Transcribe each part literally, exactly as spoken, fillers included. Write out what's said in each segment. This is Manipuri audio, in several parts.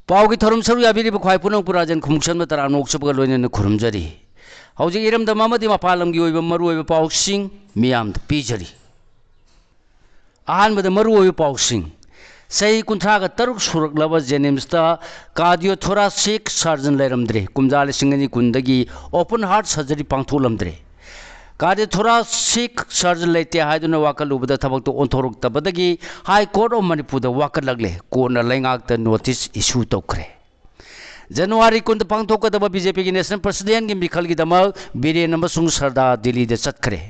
ꯄꯥꯎꯒꯤ ꯊꯧꯔꯝ ꯁꯔꯨꯛ ꯌꯥꯕꯤꯔꯤꯕ ꯈ꯭ꯋꯥꯏ ꯄꯨꯝꯅꯃꯛꯄꯨ ꯔꯥꯖꯦꯟ ꯈꯨꯃꯨꯛꯁꯝꯅ ꯇꯔꯥꯝꯅ ꯑꯣꯛꯆꯕꯒ ꯂꯣꯏꯅꯅ ꯈꯨꯔꯨꯝꯖꯔꯤ꯫ ꯍꯧꯖꯤꯛ ꯏꯔꯝꯗꯝ ꯑꯃꯗꯤ ꯃꯄꯥꯟ ꯂꯝꯒꯤ ꯑꯣꯏꯕ ꯃꯔꯨꯑꯣꯏꯕ ꯄꯥꯎꯁꯤꯡ ꯃꯤꯌꯥꯝꯗ ꯄꯤꯖꯔꯤ꯫ ꯑꯍꯥꯟꯕꯗ ꯃꯔꯨꯑꯣꯏꯕ ꯄꯥꯎꯁꯤꯡ꯫ ꯆꯍꯤ ꯀꯨꯟꯊ꯭ꯔꯥꯒ ꯇꯔꯨꯛ ꯁꯨꯔꯛꯂꯕ ꯖꯦꯅꯤꯝꯁꯇ cardiothoracic surgeon ꯂꯩꯔꯝꯗ꯭ꯔꯦ꯫ ꯀꯨꯝꯖꯥ ꯂꯤꯁꯤꯡ ꯑꯅꯤ ꯀꯨꯟꯗꯒꯤ open heart surgery ꯄꯥꯡꯊꯣꯛꯂꯝꯗ꯭ꯔꯦ꯫ Cardiothoracic surgeon ꯂꯩꯇꯦ ꯍꯥꯏꯗꯨꯅ ꯋꯥꯀꯠꯂꯨꯕꯗ ꯊꯕꯛꯇꯨ ꯑꯣꯟꯊꯣꯔꯛꯇꯕꯗꯒꯤ High Court of ꯃꯅꯤꯄꯨꯔꯗ ꯋꯥꯀꯠꯂꯛꯂꯦ꯫ ꯀꯣꯔꯠꯅ ꯂꯩꯉꯥꯛꯇ notice issue ꯇꯧꯈ꯭ꯔꯦ꯫ ꯖꯅꯋꯥꯔꯤ ꯀꯨꯟꯗ ꯄꯥꯡꯊꯣꯛꯀꯗꯕ BJPꯒꯤ national presidentꯒꯤ ꯃꯤꯈꯜꯒꯤꯗꯃꯛ ꯕꯤꯔꯦꯟ ꯑꯃꯁꯨꯡ ꯁꯔꯗꯥ ꯗꯤꯜꯂꯤꯗ ꯆꯠꯈ꯭ꯔꯦ꯫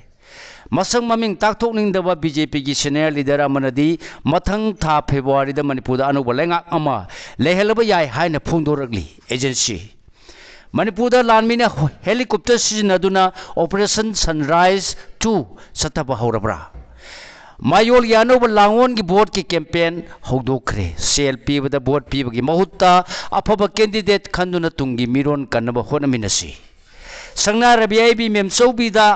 ꯃꯁꯛ ꯃꯃꯤꯡ ꯇꯥꯛꯊꯣꯛꯅꯤꯡꯗꯕ BJPꯒꯤ senior leader ꯑꯃꯅꯗꯤ ꯃꯊꯪ ꯊꯥ ꯐꯦꯕ꯭ꯔꯨꯋꯥꯔꯤꯗ ꯃꯅꯤꯄꯨꯔꯗ ꯑꯅꯧꯕ ꯂꯩꯉꯥꯛ ꯑꯃ ꯂꯩꯍꯜꯂꯕ ꯌꯥꯏ ꯍꯥꯏꯅ ꯐꯣꯡꯗꯣꯔꯛꯂꯤ꯫ Agency꯫ ꯃꯅꯤꯄꯨꯔꯗ ꯂꯥꯟꯃꯤꯅ helicopter ꯁꯤꯖꯤꯟꯅꯗꯨꯅ Operation Sunrise two ꯆꯠꯊꯕ ꯍꯧꯔꯕ꯭ꯔꯥ? ꯃꯌꯣꯜꯒꯤ ꯑꯅꯧꯕ ꯂꯥꯡꯑꯣꯟꯒꯤ voteꯀꯤ campaign ꯍꯧꯗꯣꯛꯈ꯭ꯔꯦ꯫ ꯁꯦꯜ ꯄꯤꯕꯗ vote ꯄꯤꯕꯒꯤ ꯃꯍꯨꯠꯇ ꯑꯐꯕ candidate ꯈꯟꯗꯨꯅ ꯇꯨꯡꯒꯤ ꯃꯤꯔꯣꯟ ꯀꯟꯅꯕ ꯍꯣꯠꯅꯃꯤꯟꯅꯁꯤ꯫ ꯁꯪꯅꯥ ꯔꯕꯤꯌꯥꯏꯕꯤ ꯃꯦꯝꯆꯧꯕꯤꯗ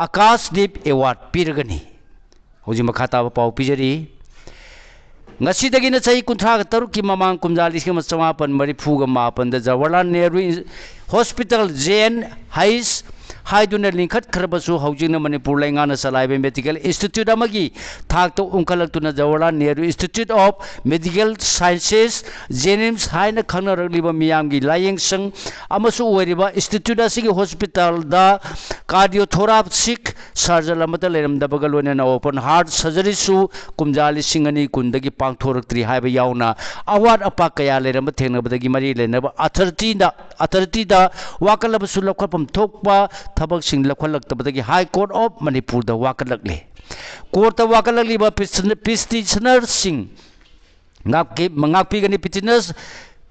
ꯑꯀꯥꯁꯗꯤꯞ award ꯄꯤꯔꯒꯅꯤ꯫ ꯍꯧꯖꯤꯛ ꯃꯈꯥ ꯇꯥꯕ ꯄꯥꯎ ꯄꯤꯖꯔꯤ꯫ ꯉꯁꯤꯗꯒꯤꯅ ꯆꯍꯤ ꯀꯨꯟꯊ꯭ꯔꯥꯒ ꯇꯔꯨꯛꯀꯤ ꯃꯃꯥꯡ ꯀꯨꯝꯖꯥ ꯂꯤꯁꯤꯡ ꯑꯃ ꯆꯃꯥꯄꯟ ꯃꯔꯤꯐꯨꯒ ꯃꯥꯄꯟꯗ Jawaharlal Nehru hospital, J N H ꯍꯥꯏꯗꯨꯅ ꯂꯤꯡꯈꯠꯈ꯭ꯔꯕꯁꯨ, ꯍꯧꯖꯤꯛꯅ ꯃꯅꯤꯄꯨꯔ ꯂꯩꯉꯥꯛꯅ ꯆꯂꯥꯏꯕ medical institute ꯑꯃꯒꯤ ꯊꯥꯛꯇ ꯎꯟꯈꯠꯂꯛꯇꯨꯅ Jawaharlal Nehru Institute of Medical Sciences, JNIMS ꯍꯥꯏꯅ ꯈꯪꯅꯔꯛꯂꯤꯕ ꯃꯤꯌꯥꯝꯒꯤ ꯂꯥꯌꯦꯡꯁꯪ ꯑꯃꯁꯨ ꯑꯣꯏꯔꯤꯕ institute ꯑꯁꯤꯒꯤ ꯍꯣꯁꯄꯤꯇꯥꯜꯗ cardiothoracic surgeon ꯑꯃꯠꯇ ꯂꯩꯔꯝꯗꯕꯒ ꯂꯣꯏꯅꯅ open heart surgeryꯁꯨ ꯀꯨꯝꯖꯥ ꯂꯤꯁꯤꯡ ꯑꯅꯤ ꯀꯨꯟꯗꯒꯤ ꯄꯥꯡꯊꯣꯔꯛꯇ꯭ꯔꯤ ꯍꯥꯏꯕ ꯌꯥꯎꯅ ꯑꯋꯥꯠ ꯑꯄꯥ ꯀꯌꯥ ꯂꯩꯔꯝꯕ ꯊꯦꯡꯅꯕꯗꯒꯤ ꯃꯔꯤ ꯂꯩꯅꯕ authorityꯗ, authorityꯗ ꯋꯥꯀꯠꯂꯕꯁꯨ ꯂꯧꯈꯠꯐꯝ ꯊꯣꯛꯄ ꯊꯕꯛꯁꯤꯡ ꯂꯧꯈꯠꯂꯛꯇꯕꯗꯒꯤ High Court of ꯃꯅꯤꯄꯨꯔꯗ ꯋꯥꯀꯠꯂꯛꯂꯦ꯫ Courtꯇ ꯋꯥꯀꯠꯂꯛꯂꯤꯕ petitionerꯁꯤꯡ ꯉꯥꯛꯄꯤ-, ꯉꯥꯛꯄꯤꯒꯅꯤ꯫ Petitioners,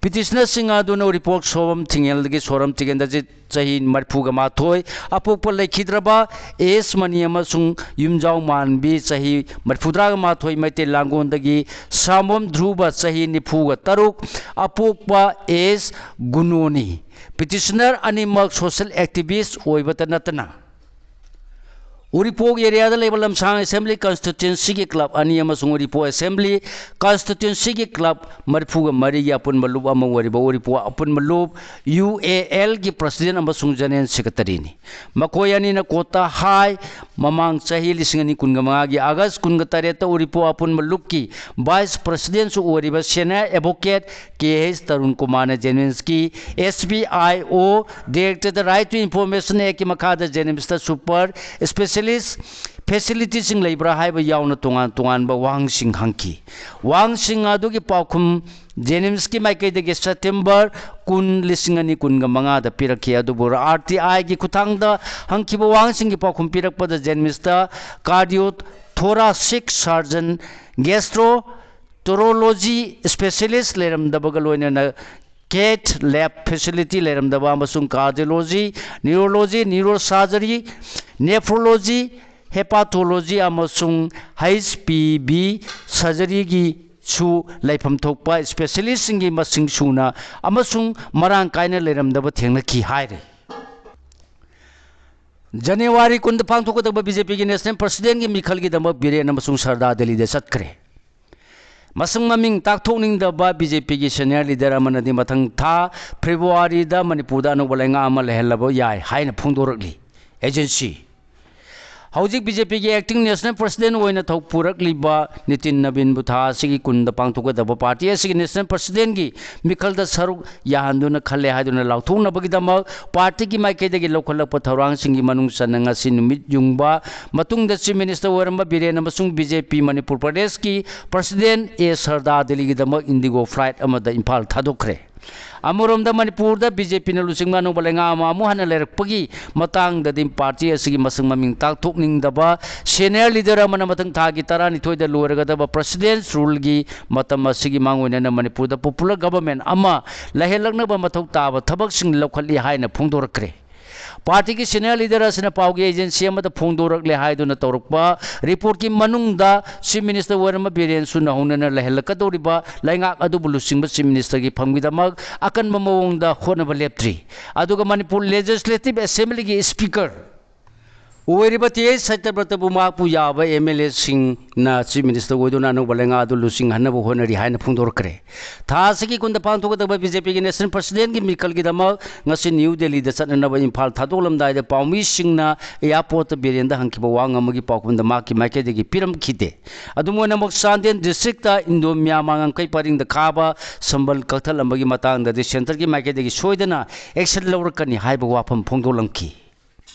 petitionerꯁꯤꯡ ꯑꯗꯨꯅ ꯎꯔꯤꯄꯣꯛ ꯁꯣꯔꯣꯝ ꯊꯤꯡꯉꯦꯜꯗꯒꯤ ꯁꯣꯔꯝ ꯇꯤꯀꯦꯟꯗ꯭ꯔꯖꯤꯠ, ꯆꯍꯤ ꯃꯔꯤꯐꯨꯒ ꯃꯥꯊꯣꯏ, ꯑꯄꯣꯛꯄ ꯂꯩꯈꯤꯗ꯭ꯔꯕ ꯑꯦꯁ ꯃꯅꯤ ꯑꯃꯁꯨꯡ ꯌꯨꯝꯖꯥꯎ ꯃꯥꯟꯕꯤ, ꯆꯍꯤ ꯃꯔꯤꯐꯨꯇꯔꯥꯒ ꯃꯥꯊꯣꯏ, ꯃꯩꯇꯩ ꯂꯥꯡꯒꯣꯜꯗꯒꯤ ꯁꯥꯝꯕꯝ ꯙ꯭ꯔꯨꯕ, ꯆꯍꯤ ꯅꯤꯐꯨꯒ ꯇꯔꯨꯛ, ꯑꯄꯣꯛꯄ ꯑꯦꯁ ꯒꯨꯅꯣꯅꯤ꯫ Petitioner ꯑꯅꯤꯃꯛ social activist ꯑꯣꯏꯕꯇ ꯅꯠꯇꯅ ꯎꯔꯤꯄꯣꯛ ꯑꯦꯔꯤꯌꯥꯗ ꯂꯩꯕ ꯂꯝꯁꯥꯡ ꯑꯦꯁꯦꯝꯕ꯭ꯂꯤ ꯀꯟꯁꯇꯤꯇ꯭ꯋꯦꯟꯁꯤꯒꯤ ꯀ꯭ꯂꯕ ꯑꯅꯤ ꯑꯃꯁꯨꯡ ꯎꯔꯤꯄꯣꯛ ꯑꯦꯁꯦꯝꯕ꯭ꯂꯤ ꯀꯟꯁꯇꯤꯇ꯭ꯋꯦꯟꯁꯤꯒꯤ ꯀ꯭ꯂꯕ ꯃꯔꯤꯐꯨꯒ ꯃꯔꯤꯒꯤ ꯑꯄꯨꯟꯕ ꯂꯨꯞ ꯑꯃ ꯑꯣꯏꯔꯤꯕ ꯎꯔꯤꯄꯣꯛ ꯑꯄꯨꯟꯕ ꯂꯨꯞ, ꯌꯨ ꯑꯦ ꯑꯦꯜꯒꯤ ꯄ꯭ꯔꯁꯤꯗꯦꯟ ꯑꯃꯁꯨꯡ ꯖꯦꯅꯦꯔꯦꯜ ꯁꯦꯀ꯭ꯔꯦꯇꯔꯤꯅꯤ꯫ ꯃꯈꯣꯏ ꯑꯅꯤꯅ ꯀꯣꯇꯥ ꯍꯥꯏ ꯃꯃꯥꯡ ꯆꯍꯤ ꯂꯤꯁꯤꯡ ꯑꯅꯤ ꯀꯨꯟꯒ ꯃꯉꯥꯒꯤ ꯑꯥꯒꯁ ꯀꯨꯟꯒ ꯇꯔꯦꯠꯇ ꯎꯔꯤꯄꯣꯛ ꯑꯄꯨꯟꯕ ꯂꯨꯞꯀꯤ ꯚꯥꯏꯁ ꯄ꯭ꯔꯁꯤꯗꯦꯟꯁꯨ ꯑꯣꯏꯔꯤꯕ senior advocate K H Tarun ꯀꯨꯃꯥꯔꯅ ꯖꯦꯅꯤꯝꯁꯀꯤ ꯑꯦꯁ ꯕꯤ ꯑꯥꯏ ꯑꯣ ꯗꯤꯔꯦꯛꯇꯔꯗ ꯔꯥꯏꯠ ꯇꯨ ꯏꯟꯐꯣꯔꯃꯦꯁꯟ ꯑꯦꯛꯀꯤ ꯃꯈꯥꯗ ꯖꯦꯅꯤꯝꯁꯇ ꯁꯨꯄꯔ ꯏꯁꯄꯦꯁꯤꯌꯦꯂꯤꯁ ꯐꯦꯁꯤꯂꯤꯇꯤꯁꯤꯡ ꯂꯩꯕ꯭ꯔꯥ ꯍꯥꯏꯕ ꯌꯥꯎꯅ ꯇꯣꯉꯥꯟ ꯇꯣꯉꯥꯟꯕ ꯋꯥꯍꯪꯁꯤꯡ ꯍꯪꯈꯤ꯫ ꯋꯥꯍꯪꯁꯤꯡ ꯑꯗꯨꯒꯤ ꯄꯥꯎꯈꯨꯝ ꯖꯦꯅꯤꯝꯁꯀꯤ ꯃꯥꯏꯀꯩꯗꯒꯤ ꯁꯦꯞꯇꯦꯝꯕꯔ ꯀꯨꯟ, ꯂꯤꯁꯤꯡ ꯑꯅꯤ ꯀꯨꯟꯒ ꯃꯉꯥꯗ ꯄꯤꯔꯛꯈꯤ꯫ ꯑꯗꯨꯕꯨ ꯑꯥꯔ ꯇꯤ ꯑꯥꯏꯒꯤ ꯈꯨꯠꯊꯥꯡꯗ ꯍꯪꯈꯤꯕ ꯋꯥꯍꯪꯁꯤꯡꯒꯤ ꯄꯥꯎꯈꯨꯝ ꯄꯤꯔꯛꯄꯗ ꯖꯦꯅꯤꯝꯁꯇ ꯀꯥꯔꯗꯤꯑꯣ ꯊꯣꯔꯥꯁꯤꯛ ꯁꯔꯖꯟ, ꯒꯦꯁꯇ꯭ꯔꯣ ꯇꯣꯔꯣꯂꯣꯖꯤ ꯏꯁꯄꯦꯁꯤꯌꯦꯂꯤꯁ ꯂꯩꯔꯝꯗꯕꯒ ꯂꯣꯏꯅꯅ ꯀꯦꯊ ꯂꯦꯕ ꯐꯦꯁꯤꯂꯤꯇꯤ ꯂꯩꯔꯝꯗꯕ ꯑꯃꯁꯨꯡ ꯀꯥꯔꯗꯤꯑꯣꯂꯣꯖꯤ, ꯅ꯭ꯌꯨꯔꯣꯂꯣꯖꯤ, ꯅ꯭ꯌꯨꯔꯣ ꯁꯔꯖꯔꯤ, ꯅꯦꯐ꯭ꯔꯣꯂꯣꯖꯤ, ꯍꯦꯄꯥꯊꯣꯂꯣꯖꯤ ꯑꯃꯁꯨꯡ ꯍꯩꯆ ꯄꯤ ꯚꯤ ꯁꯔꯖꯔꯤꯒꯤꯁꯨ ꯂꯩꯐꯝ ꯊꯣꯛꯄ ꯏꯁꯄꯦꯁꯤꯌꯦꯂꯤꯁꯁꯤꯡꯒꯤ ꯃꯁꯤꯡ ꯁꯨꯅ ꯑꯃꯁꯨꯡ ꯃꯔꯥꯡ ꯀꯥꯏꯅ ꯂꯩꯔꯝꯗꯕ ꯊꯦꯡꯅꯈꯤ ꯍꯥꯏꯔꯤ꯫ ꯖꯅꯋꯥꯔꯤ ꯀꯨꯟꯗ ꯄꯥꯡꯊꯣꯛꯀꯗꯕ ꯕꯤ ꯖꯦ ꯄꯤꯒꯤ ꯅꯦꯁꯅꯦꯜ ꯄ꯭ꯔꯁꯤꯗꯦꯟꯒꯤ ꯃꯤꯈꯜꯒꯤꯗꯃꯛ ꯕꯤꯔꯦꯟ ꯑꯃꯁꯨꯡ ꯁꯔꯗꯥ ꯗꯦꯜꯂꯤꯗ ꯆꯠꯈ꯭ꯔꯦ꯫ ꯃꯁꯛ ꯃꯃꯤꯡ ꯇꯥꯛꯊꯣꯛꯅꯤꯡꯗꯕ ꯕꯤ ꯖꯦ ꯄꯤꯒꯤ ꯁꯦꯅꯤꯌꯔ ꯂꯤꯗꯔ ꯑꯃꯅꯗꯤ ꯃꯊꯪ ꯊꯥ ꯐꯦꯕ꯭ꯔꯨꯋꯥꯔꯤꯗ ꯃꯅꯤꯄꯨꯔꯗ ꯑꯅꯧꯕ ꯂꯩꯉꯥꯛ ꯑꯃ ꯂꯩꯍꯜꯂꯕ ꯌꯥꯏ ꯍꯥꯏꯅ ꯐꯣꯡꯗꯣꯔꯛꯂꯤ꯫ ꯑꯦꯖꯦꯟꯁꯤ꯫ ꯍꯧꯖꯤꯛ ꯕꯤ ꯖꯦ ꯄꯤꯒꯤ ꯑꯦꯛꯇꯤꯡ ꯅꯦꯁꯅꯦꯜ ꯄ꯭ꯔꯁꯤꯗꯦꯟ ꯑꯣꯏꯅ ꯊꯧ ꯄꯨꯔꯛꯂꯤꯕ ꯅꯤꯇꯤꯟ ꯅꯕꯤꯟꯕꯨ ꯊꯥ ꯑꯁꯤꯒꯤ ꯀꯨꯟꯗ ꯄꯥꯡꯊꯣꯛꯀꯗꯕ ꯄꯥꯔꯇꯤ ꯑꯁꯤꯒꯤ ꯅꯦꯁꯅꯦꯜ ꯄ꯭ꯔꯁꯤꯗꯦꯟꯒꯤ ꯃꯤꯈꯜꯗ ꯁꯔꯨꯛ ꯌꯥꯍꯟꯗꯨꯅ ꯈꯜꯂꯦ ꯍꯥꯏꯗꯨꯅ ꯂꯥꯎꯊꯣꯛꯅꯕꯒꯤꯗꯃꯛ ꯄꯥꯔꯇꯤꯒꯤ ꯃꯥꯏꯀꯩꯗꯒꯤ ꯂꯧꯈꯠꯂꯛꯄ ꯊꯧꯔꯥꯡꯁꯤꯡꯒꯤ ꯃꯅꯨꯡ ꯆꯟꯅ ꯉꯁꯤ ꯅꯨꯃꯤꯠ ꯌꯨꯡꯕ ꯃꯇꯨꯡꯗ ꯆꯤꯐ ꯃꯤꯅꯤꯁꯇꯔ ꯑꯣꯏꯔꯝꯕ ꯕꯤꯔꯦꯟ ꯑꯃꯁꯨꯡ ꯕꯤ ꯖꯦ ꯄꯤ ꯃꯅꯤꯄꯨꯔ ꯄ꯭ꯔꯗꯦꯁꯀꯤ ꯄ꯭ꯔꯁꯤꯗꯦꯟ ꯑꯦ ꯁꯔꯗꯥ ꯗꯦꯜꯂꯤꯒꯤꯗꯃꯛ ꯏꯟꯗꯤꯒꯣ ꯐ꯭ꯂꯥꯏꯠ ꯑꯃꯗ ꯏꯝꯐꯥꯜ ꯊꯥꯗꯣꯛꯈ꯭ꯔꯦ꯫ ꯑꯃꯔꯣꯝꯗ ꯃꯅꯤꯄꯨꯔꯗ ꯕꯤ ꯖꯦ ꯄꯤꯅ ꯂꯨꯆꯤꯡꯕ ꯑꯅꯧꯕ ꯂꯩꯉꯥꯛ ꯑꯃ ꯑꯃꯨꯛ ꯍꯟꯅ ꯂꯩꯔꯛꯄꯒꯤ ꯃꯇꯥꯡꯗꯗꯤ ꯄꯥꯔꯇꯤ ꯑꯁꯤꯒꯤ ꯃꯁꯛ ꯃꯃꯤꯡ ꯇꯥꯛꯊꯣꯛꯅꯤꯡꯗꯕ ꯁꯦꯅꯤꯌꯔ ꯂꯤꯗꯔ ꯑꯃꯅ ꯃꯊꯪ ꯊꯥꯒꯤ ꯇꯔꯥꯅꯤꯊꯣꯏꯗ ꯂꯣꯏꯔꯒꯗꯕ ꯄ꯭ꯔꯁꯤꯗꯦꯟꯁ ꯔꯨꯜꯒꯤ ꯃꯇꯝ ꯑꯁꯤꯒꯤ ꯃꯥꯡꯑꯣꯏꯅꯅ ꯃꯅꯤꯄꯨꯔꯗ ꯄꯣꯄꯨꯂꯔ ꯒꯚꯔꯟꯃꯦꯟꯠ ꯑꯃ ꯂꯩꯍꯜꯂꯛꯅꯕ ꯃꯊꯧ ꯇꯥꯕ ꯊꯕꯛꯁꯤꯡ ꯂꯧꯈꯠꯂꯤ ꯍꯥꯏꯅ ꯐꯣꯡꯗꯣꯔꯛꯈ꯭ꯔꯦ꯫ ꯄꯥꯔꯇꯤꯒꯤ ꯁꯦꯅꯤꯌꯔ ꯂꯤꯗꯔ ꯑꯁꯤꯅ ꯄꯥꯎꯒꯤ ꯑꯦꯖꯦꯟꯁꯤ ꯑꯃꯗ ꯐꯣꯡꯗꯣꯔꯛꯂꯦ ꯍꯥꯏꯗꯨꯅ ꯇꯧꯔꯛꯄ ꯔꯤꯄꯣꯔꯠꯀꯤ ꯃꯅꯨꯡꯗ ꯆꯤꯐ ꯃꯤꯅꯤꯁꯇꯔ ꯑꯣꯏꯔꯝꯕ ꯕꯤꯔꯦꯟꯁꯨ ꯅꯧꯍꯧꯅꯅ ꯂꯩꯍꯜꯂꯛꯀꯗꯧꯔꯤꯕ ꯂꯩꯉꯥꯛ ꯑꯗꯨꯕꯨ ꯂꯨꯆꯤꯡꯕ ꯆꯤꯐ ꯃꯤꯅꯤꯁꯇꯔꯒꯤ ꯐꯝꯒꯤꯗꯃꯛ ꯑꯀꯟꯕ ꯃꯑꯣꯡꯗ ꯍꯣꯠꯅꯕ ꯂꯦꯞꯇ꯭ꯔꯤ꯫ ꯑꯗꯨꯒ ꯃꯅꯤꯄꯨꯔ ꯂꯦꯖꯤꯁꯂꯦꯇꯤꯚ ꯑꯦꯁꯦꯝꯕ꯭ꯂꯤꯒꯤ ꯁ꯭ꯄꯤꯀꯔ ꯑꯣꯏꯔꯤꯕ ꯇꯤ ꯑꯩꯆ ꯁꯇ꯭ꯌꯕ꯭ꯔꯇꯕꯨ ꯃꯍꯥꯛꯄꯨ ꯌꯥꯕ ꯑꯦꯝ ꯑꯦꯜ ꯑꯦꯁꯤꯡꯅ ꯆꯤꯐ ꯃꯤꯅꯤꯁꯇꯔ ꯑꯣꯏꯗꯨꯅ ꯑꯅꯧꯕ ꯂꯩꯉꯥꯛ ꯑꯗꯨ ꯂꯨꯆꯤꯡꯍꯟꯅꯕ ꯍꯣꯠꯅꯔꯤ ꯍꯥꯏꯅ ꯐꯣꯡꯗꯣꯔꯛꯈ꯭ꯔꯦ꯫ ꯊꯥ ꯑꯁꯤꯒꯤ ꯀꯨꯟꯗ ꯄꯥꯡꯊꯣꯛꯀꯗꯕ ꯕꯤ ꯖꯦ ꯄꯤꯒꯤ ꯅꯦꯁꯅꯦꯜ ꯄ꯭ꯔꯁꯤꯗꯦꯟꯒꯤ ꯃꯤꯈꯜꯒꯤꯗꯃꯛ ꯉꯁꯤ ꯅ꯭ꯌꯨ ꯗꯦꯜꯂꯤꯗ ꯆꯠꯅꯅꯕ ꯏꯝꯐꯥꯜ ꯊꯥꯗꯣꯛꯂꯝꯗꯥꯏꯗ ꯄꯥꯎꯃꯤꯁꯤꯡꯅ ꯑꯦꯌꯥꯔꯄꯣꯔꯠꯇ ꯕꯤꯔꯦꯟꯗ ꯍꯪꯈꯤꯕ ꯋꯥ ꯑꯃꯒꯤ ꯄꯥꯎꯈꯨꯝꯗ ꯃꯍꯥꯛꯀꯤ ꯃꯥꯏꯀꯩꯗꯒꯤ ꯄꯤꯔꯝꯈꯤꯗꯦ꯫ ꯑꯗꯨꯝ ꯑꯣꯏꯅꯃꯛ, ꯆꯥꯟꯗꯦꯜ ꯗꯤꯁꯇ꯭ꯔꯤꯛꯇ ꯏꯟꯗꯣ ꯃ꯭ꯌꯥꯟꯃꯥꯔ ꯉꯝꯈꯩ ꯄꯔꯤꯡꯗ ꯈꯥꯕ ꯁꯝꯕꯜ ꯀꯛꯊꯠꯂꯝꯕꯒꯤ ꯃꯇꯥꯡꯗꯗꯤ ꯁꯦꯟꯇꯔꯒꯤ ꯃꯥꯏꯀꯩꯗꯒꯤ ꯁꯣꯏꯗꯅ ꯑꯦꯛꯁꯟ ꯂꯧꯔꯛꯀꯅꯤ ꯍꯥꯏꯕ ꯋꯥꯐꯝ ꯐꯣꯡꯗꯣꯛꯂꯝꯈꯤ꯫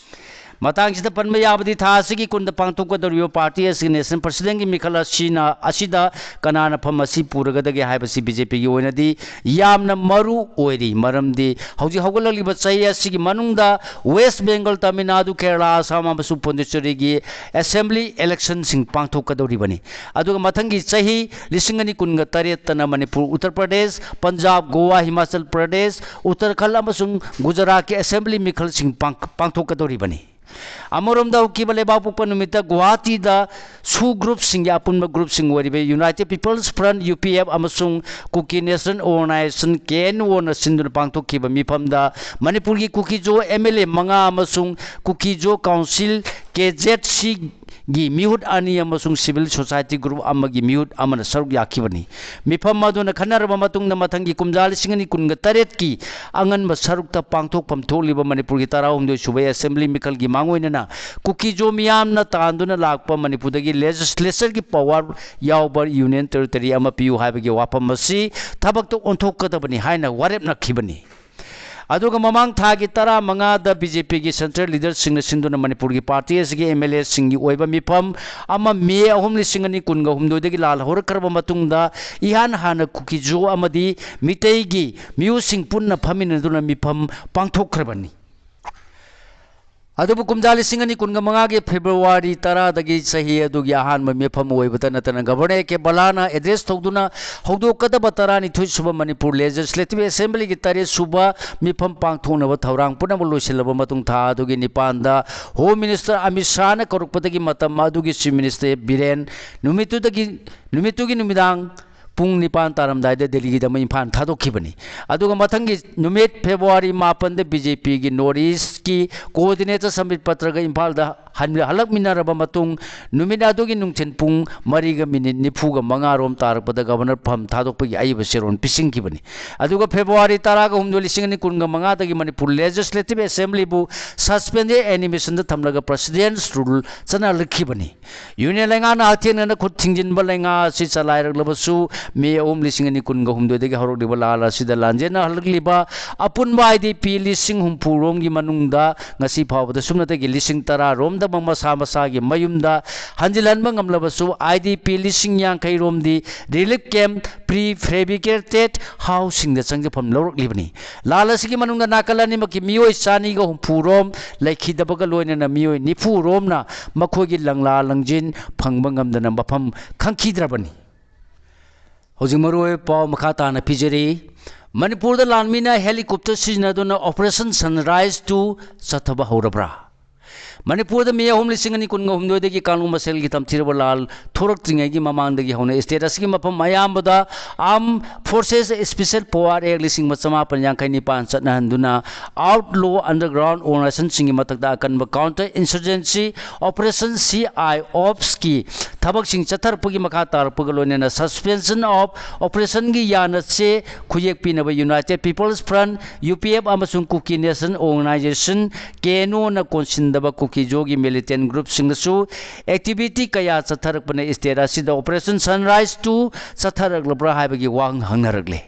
ꯃꯇꯥꯡꯁꯤꯗ ꯄꯟꯕ ꯌꯥꯕꯗꯤ, ꯊꯥ ꯑꯁꯤꯒꯤ ꯀꯨꯟꯗ ꯄꯥꯡꯊꯣꯛꯀꯗꯧꯔꯤꯕ ꯄꯥꯔꯇꯤ ꯑꯁꯤꯒꯤ ꯅꯦꯁꯅꯦꯜ ꯄ꯭ꯔꯁꯤꯗꯦꯟꯒꯤ ꯃꯤꯈꯜ ꯑꯁꯤꯅ, ꯑꯁꯤꯗ ꯀꯅꯥꯅ ꯐꯝ ꯑꯁꯤ ꯄꯨꯔꯒꯗꯒꯦ ꯍꯥꯏꯕꯁꯤ ꯕꯤ ꯖꯦ ꯄꯤꯒꯤ ꯑꯣꯏꯅꯗꯤ ꯌꯥꯝꯅ ꯃꯔꯨ ꯑꯣꯏꯔꯤ꯫ ꯃꯔꯝꯗꯤ ꯍꯧꯖꯤꯛ ꯍꯧꯒꯠꯂꯛꯂꯤꯕ ꯆꯍꯤ ꯑꯁꯤꯒꯤ ꯃꯅꯨꯡꯗ ꯋꯦꯁ ꯕꯦꯡꯒꯜ, ꯇꯥꯃꯤꯜ ꯅꯥꯗꯨ, ꯀꯦꯔꯂꯥ, ꯑꯁꯥꯝ ꯑꯃꯁꯨꯡ ꯄꯣꯟꯗꯤꯆꯦꯔꯤꯒꯤ ꯑꯦꯁꯦꯝꯕ꯭ꯂꯤ ꯏꯂꯦꯛꯁꯟꯁꯤꯡ ꯄꯥꯡꯊꯣꯛꯀꯗꯧꯔꯤꯕꯅꯤ꯫ ꯑꯗꯨꯒ ꯃꯊꯪꯒꯤ ꯆꯍꯤ ꯂꯤꯁꯤꯡ ꯑꯅꯤ ꯀꯨꯟꯒ ꯇꯔꯦꯠꯇꯅ ꯃꯅꯤꯄꯨꯔ, ꯎꯠꯇꯔ ꯄ꯭ꯔꯗꯦꯁ, ꯄꯟꯖꯥꯕ, ꯒꯣꯋꯥ, ꯍꯤꯃꯥꯆꯜ ꯄ꯭ꯔꯗꯦꯁ, ꯎꯠꯇꯔꯈꯟꯗ ꯑꯃꯁꯨꯡ ꯒꯨꯖꯔꯥꯠꯀꯤ ꯑꯦꯁꯦꯝꯕ꯭ꯂꯤ ꯃꯤꯈꯜꯁꯤꯡ ꯄꯥꯡ-, ꯄꯥꯡꯊꯣꯛꯀꯗꯧꯔꯤꯕꯅꯤ꯫ ꯑꯃꯔꯣꯝꯗ, ꯍꯧꯈꯤꯕ ꯂꯩꯕꯥꯛꯄꯣꯛꯄ ꯅꯨꯃꯤꯠꯇ ꯒꯨꯋꯥꯍꯥꯇꯤꯗ ꯁꯨ ꯒ꯭ꯔꯨꯞꯁꯤꯡꯒꯤ ꯑꯄꯨꯟꯕ ꯒ꯭ꯔꯨꯞꯁꯤꯡ ꯑꯣꯏꯔꯤꯕ United People's Front, U P F, ꯑꯃꯁꯨꯡ Kuki National Organisation, K N O ꯁꯤꯟꯗꯨꯅ ꯄꯥꯡꯊꯣꯛꯈꯤꯕ ꯃꯤꯐꯝꯗ ꯃꯅꯤꯄꯨꯔꯒꯤ ꯀꯨꯀꯤꯖꯣ ꯑꯦꯝ ꯑꯦꯜ ꯑꯦ ꯃꯉꯥ ꯑꯃꯁꯨꯡ ꯀꯨꯀꯤꯖꯣ ꯀꯥꯎꯟꯁꯤꯜ, ꯀꯦ ꯖꯦꯠ ꯁꯤꯒꯤ ꯃꯤꯍꯨꯠ ꯑꯅꯤ ꯑꯃꯁꯨꯡ ꯁꯤꯚꯤꯜ ꯁꯣꯁꯥꯏꯇꯤ ꯒ꯭ꯔꯨꯞ ꯑꯃꯒꯤ ꯃꯤꯍꯨꯠ ꯑꯃꯅ ꯁꯔꯨꯛ ꯌꯥꯈꯤꯕꯅꯤ꯫ ꯃꯤꯐꯝ ꯑꯗꯨꯅ ꯈꯟꯅꯔꯕ ꯃꯇꯨꯡꯗ ꯃꯊꯪꯒꯤ ꯀꯨꯝꯖꯥ ꯂꯤꯁꯤꯡ ꯑꯅꯤ ꯀꯨꯟꯒ ꯇꯔꯦꯠꯀꯤ ꯑꯉꯟꯕ ꯁꯔꯨꯛꯇ ꯄꯥꯡꯊꯣꯛꯐꯝ ꯊꯣꯛꯂꯤꯕ ꯃꯅꯤꯄꯨꯔꯒꯤ ꯇꯔꯥꯍꯨꯝꯗꯣꯏ ꯁꯨꯕ ꯑꯦꯁꯦꯝꯕ꯭ꯂꯤ ꯃꯤꯈꯜꯒꯤ ꯃꯥꯡꯑꯣꯏꯅꯅ ꯀꯨꯀꯤꯖꯣ ꯃꯤꯌꯥꯝꯅ ꯇꯥꯟꯗꯨꯅ ꯂꯥꯛꯄ ꯃꯅꯤꯄꯨꯔꯗꯒꯤ ꯂꯦꯖꯤꯁꯂꯦꯆꯔꯒꯤ ꯄꯋꯥꯔ ꯌꯥꯎꯕ ꯌꯨꯅꯤꯌꯟ ꯇꯦꯔꯤꯇꯣꯔꯤ ꯑꯃ ꯄꯤꯌꯨ ꯍꯥꯏꯕꯒꯤ ꯋꯥꯐꯝ ꯑꯁꯤ ꯊꯕꯛꯇ ꯑꯣꯟꯊꯣꯛꯀꯗꯕꯅꯤ ꯍꯥꯏꯅ ꯋꯥꯔꯦꯞꯅꯈꯤꯕꯅꯤ꯫ ꯑꯗꯨꯒ ꯃꯃꯥꯡ ꯊꯥꯒꯤ ꯇꯔꯥꯃꯉꯥꯗ ꯕꯤ ꯖꯦ ꯄꯤꯒꯤ ꯁꯦꯟꯇ꯭ꯔꯦꯜ ꯂꯤꯗꯔꯁꯤꯡꯅ ꯁꯤꯟꯗꯨꯅ ꯃꯅꯤꯄꯨꯔꯒꯤ ꯄꯥꯔꯇꯤ ꯑꯁꯤꯒꯤ ꯑꯦꯝ ꯑꯦꯜ ꯑꯦꯁꯤꯡꯒꯤ ꯑꯣꯏꯕ ꯃꯤꯐꯝ ꯑꯃ ꯃꯦ ꯑꯍꯨꯝ, ꯂꯤꯁꯤꯡ ꯑꯅꯤ ꯀꯨꯟꯒ ꯍꯨꯝꯗꯣꯏꯗꯒꯤ ꯂꯥꯜꯍꯧꯔꯛꯈ꯭ꯔꯕ ꯃꯇꯨꯡꯗ ꯏꯍꯥꯟ ꯍꯥꯟꯅ ꯀꯨꯀꯤꯖꯣ ꯑꯃꯗꯤ ꯃꯤꯇꯩꯒꯤ ꯃꯤꯑꯣꯏꯁꯤꯡ ꯄꯨꯟꯅ ꯐꯝꯃꯤꯟꯅꯗꯨꯅ ꯃꯤꯐꯝ ꯄꯥꯡꯊꯣꯛꯈ꯭ꯔꯕꯅꯤ꯫ ꯑꯗꯨꯕꯨ ꯀꯨꯝꯖꯥ ꯂꯤꯁꯤꯡ ꯑꯅꯤ ꯀꯨꯟꯒ ꯃꯉꯥꯒꯤ ꯐꯦꯕ꯭ꯔꯨꯋꯥꯔꯤ ꯇꯔꯥꯗꯒꯤ ꯆꯍꯤ ꯑꯗꯨꯒꯤ ꯑꯍꯥꯟꯕ ꯃꯤꯐꯝ ꯑꯣꯏꯕꯇ ꯅꯠꯇꯅ ꯒꯕꯔꯅꯔ ꯑꯦ ꯀꯦ ꯕꯂꯥꯅ ꯑꯦꯗ꯭ꯔꯦꯁ ꯇꯧꯗꯨꯅ ꯍꯧꯗꯣꯛꯀꯗꯕ ꯇꯔꯥꯅꯤꯊꯣꯏ ꯁꯨꯕ ꯃꯅꯤꯄꯨꯔ ꯂꯦꯖꯤꯁꯂꯦꯇꯤꯚ ꯑꯦꯁꯦꯝꯕ꯭ꯂꯤꯒꯤ ꯇꯔꯦꯠ ꯁꯨꯕ ꯃꯤꯐꯝ ꯄꯥꯡꯊꯣꯛꯅꯕ ꯊꯧꯔꯥꯡ ꯄꯨꯝꯅꯃꯛ ꯂꯣꯏꯁꯤꯜꯂꯕ ꯃꯇꯨꯡ, ꯊꯥ ꯑꯗꯨꯒꯤ ꯅꯤꯄꯥꯟꯗ ꯍꯣꯝ ꯃꯤꯅꯤꯁꯇꯔ ꯑꯃꯤꯠ ꯁꯥꯍꯅ ꯀꯧꯔꯛꯄꯗꯒꯤ ꯃꯇꯝ ꯑꯗꯨꯒꯤ ꯆꯤꯐ ꯃꯤꯅꯤꯁꯇꯔ ꯕꯤꯔꯦꯟ ꯅꯨꯃꯤꯠꯇꯨꯗꯒꯤ, ꯅꯨꯃꯤꯠꯇꯨꯒꯤ ꯅꯨꯃꯤꯗꯥꯡ ꯄꯨꯡ ꯅꯤꯄꯥꯟ ꯇꯥꯔꯝꯗꯥꯏꯗ ꯗꯦꯜꯂꯤꯗꯃꯛ ꯏꯝꯐꯥꯜ ꯊꯥꯗꯣꯛꯈꯤꯕꯅꯤ꯫ ꯑꯗꯨꯒ ꯃꯊꯪꯒꯤ ꯅꯨꯃꯤꯠ ꯐꯦꯕ꯭ꯔꯨꯋꯥꯔꯤ ꯃꯥꯄꯟꯗ ꯕꯤ ꯖꯦ ꯄꯤꯒꯤ ꯅꯣꯔꯠ ꯏꯁꯀꯤ ꯀꯣꯑꯣꯔꯗꯤꯅꯦꯇꯔ ꯁꯝꯕꯤꯠ ꯄꯇ꯭ꯔꯒ ꯏꯝꯐꯥꯜꯗ ꯍꯟ-, ꯍꯜꯂꯛꯃꯤꯟꯅꯔꯕ ꯃꯇꯨꯡ, ꯅꯨꯃꯤꯠ ꯑꯗꯨꯒꯤ ꯅꯨꯡꯊꯤꯜ ꯄꯨꯡ ꯃꯔꯤꯒ ꯃꯤꯅꯤꯠ ꯅꯤꯐꯨꯒ ꯃꯉꯥ ꯔꯣꯝ ꯇꯥꯔꯛꯄꯗ ꯒꯕꯔꯅꯔ ꯐꯝ ꯊꯥꯗꯣꯛꯄꯒꯤ ꯑꯏꯕ ꯆꯦꯔꯣꯜ ꯄꯤꯁꯤꯟꯈꯤꯕꯅꯤ꯫ ꯑꯗꯨꯒ ꯐꯦꯕ꯭ꯔꯨꯋꯥꯔꯤ ꯇꯔꯥꯒ ꯍꯨꯝꯗꯣꯏ, ꯂꯤꯁꯤꯡ ꯑꯅꯤ ꯀꯨꯟꯒ ꯃꯉꯥꯗꯒꯤ ꯃꯅꯤꯄꯨꯔ ꯂꯦꯖꯤꯁꯂꯦꯇꯤꯚ ꯑꯦꯁꯦꯝꯕ꯭ꯂꯤꯕꯨ ꯁꯁꯄꯦꯟꯗꯦꯗ ꯑꯦꯅꯤꯃꯦꯁꯟꯗ ꯊꯝꯂꯒ ꯄ꯭ꯔꯁꯤꯗꯦꯟꯁ ꯔꯨꯜ ꯆꯠꯅꯍꯜꯂꯛꯈꯤꯕꯅꯤ꯫ ꯌꯨꯅꯤꯌꯟ ꯂꯩꯉꯥꯛꯅ ꯍꯛꯊꯦꯡꯅꯅ ꯈꯨꯠ ꯊꯤꯡꯖꯤꯟꯕ ꯂꯩꯉꯥꯛ ꯑꯁꯤ ꯆꯂꯥꯏꯔꯛꯂꯕꯁꯨ, ꯃꯦ ꯑꯍꯨꯝ, ꯂꯤꯁꯤꯡ ꯑꯅꯤ ꯀꯨꯟꯒ ꯍꯨꯝꯗꯣꯏꯗꯒꯤ ꯍꯧꯔꯛꯂꯤꯕ ꯂꯥꯟ ꯑꯁꯤꯗ ꯂꯥꯟꯖꯦꯟꯅꯍꯜꯂꯛꯂꯤꯕ ꯑꯄꯨꯟꯕ ꯑꯥꯏ ꯗꯤ ꯄꯤ ꯂꯤꯁꯤꯡ ꯍꯨꯝꯐꯨ ꯔꯣꯝꯒꯤ ꯃꯅꯨꯡꯗ ꯉꯁꯤ ꯐꯥꯎꯕꯗ ꯁꯨꯞꯅꯇꯒꯤ ꯂꯤꯁꯤꯡ ꯇꯔꯥ ꯔꯣꯝꯗꯃꯛ ꯃꯁꯥ ꯃꯁꯥꯒꯤ ꯃꯌꯨꯝꯗ ꯍꯟꯖꯤꯜꯍꯟꯕ ꯉꯝꯂꯕꯁꯨ, ꯑꯥꯏ ꯗꯤ ꯄꯤ ꯂꯤꯁꯤꯡ ꯌꯥꯡꯈꯩ ꯔꯣꯝꯗꯤ ꯔꯤꯂꯤꯐ ꯀꯦꯝꯞ, ꯄ꯭ꯔꯤ ꯐꯦꯕ꯭ꯔꯤꯀꯦꯇꯦꯗ ꯍꯥꯎꯁꯁꯤꯡꯗ ꯆꯪꯖꯐꯝ ꯂꯧꯔꯛꯂꯤꯕꯅꯤ꯫ ꯂꯥꯟ ꯑꯁꯤꯒꯤ ꯃꯅꯨꯡꯗ ꯅꯥꯀꯜ ꯑꯅꯤꯃꯛꯀꯤ ꯃꯤꯑꯣꯏ ꯆꯅꯤꯒ ꯍꯨꯝꯐꯨ ꯔꯣꯝ ꯂꯩꯈꯤꯗꯕꯒ ꯂꯣꯏꯅꯅ ꯃꯤꯑꯣꯏ ꯅꯤꯐꯨ ꯔꯣꯝꯅ ꯃꯈꯣꯏꯒꯤ ꯂꯪꯂꯥ ꯂꯪꯖꯤꯟ ꯐꯪꯕ ꯉꯝꯗꯅ ꯃꯐꯝ ꯈꯪꯈꯤꯗ꯭ꯔꯕꯅꯤ꯫ ꯍꯧꯖꯤꯛ ꯃꯔꯨꯑꯣꯏꯕ ꯄꯥꯎ ꯃꯈꯥ ꯇꯥꯅ ꯄꯤꯖꯔꯤ꯫ ꯃꯅꯤꯄꯨꯔꯗ ꯂꯥꯟꯃꯤꯅ ꯍꯦꯂꯤꯀꯣꯞꯇꯔ ꯁꯤꯖꯤꯟꯅꯗꯨꯅ ꯑꯣꯄꯔꯦꯁꯟ ꯁꯟꯔꯥꯏꯖ ꯇꯨ ꯆꯠꯊꯕ ꯍꯧꯔꯕ꯭ꯔꯥ? ꯃꯅꯤꯄꯨꯔꯗ ꯃꯦ ꯑꯍꯨꯝ, ꯂꯤꯁꯤꯡ ꯑꯅꯤ ꯀꯨꯟꯒ ꯍꯨꯝꯗꯣꯏꯗꯒꯤ ꯀꯥꯡꯂꯨꯞ ꯃꯁꯦꯜꯒꯤ ꯇꯝꯊꯤꯔꯕ ꯂꯥꯜ ꯊꯣꯔꯛꯇ꯭ꯔꯤꯉꯩꯒꯤ ꯃꯃꯥꯡꯗꯒꯤ ꯍꯧꯅ ꯁ꯭ꯇꯦꯠ ꯑꯁꯤꯒꯤ ꯃꯐꯝ ꯑꯌꯥꯝꯕꯗ ꯑꯥꯔꯝ ꯐꯣꯔꯁꯦꯁ ꯁ꯭ꯄꯦꯁꯦꯜ ꯄꯋꯥꯔ ꯑꯦꯛ ꯂꯤꯁꯤꯡ ꯑꯃ ꯆꯃꯥꯄꯟ ꯌꯥꯡꯈꯩ ꯅꯤꯄꯥꯟ ꯆꯠꯅꯍꯟꯗꯨꯅ ꯑꯥꯎꯠꯂꯣ ꯑꯟꯗꯔꯒ꯭ꯔꯥꯎꯟ ꯑꯣꯔꯒꯅꯥꯏꯖꯦꯁꯟꯁꯤꯡꯒꯤ ꯃꯊꯛꯇ ꯑꯀꯟꯕ counter insurgency operation, C I ꯑꯣꯞꯁꯀꯤ ꯊꯕꯛꯁꯤꯡ ꯆꯠꯊꯔꯛꯄꯒꯤ ꯃꯈꯥ ꯇꯥꯔꯛꯄꯒ ꯂꯣꯏꯅꯅ ꯁꯁꯄꯦꯟꯁꯟ ꯑꯣꯐ ꯑꯣꯄꯔꯦꯁꯟꯒꯤ ꯌꯥꯅ ꯆꯦ ꯈꯨꯌꯦꯛ ꯄꯤꯅꯕ united people's front, U P F, ꯑꯃꯁꯨꯡ Kuki national organisation, K N O ꯀꯣꯟꯁꯤꯟꯗꯕ ꯀꯨꯀꯤ ꯖꯣꯒꯤ ꯃꯤꯂꯤꯇꯦꯟ ꯒ꯭ꯔꯨꯞꯁꯤꯡꯅꯁꯨ ꯑꯦꯛꯇꯤꯚꯤꯇꯤ ꯀꯌꯥ ꯆꯠꯊꯔꯛꯄꯅ ꯁ꯭ꯇꯦꯠ ꯑꯁꯤꯗ ꯑꯣꯄꯔꯦꯁꯟ ꯁꯟꯔꯥꯏꯖ ꯇꯨ ꯆꯠꯊꯔꯛꯂꯕ꯭ꯔꯥ ꯍꯥꯏꯕꯒꯤ ꯋꯥꯍꯪ ꯍꯪꯅꯔꯛꯂꯦ꯫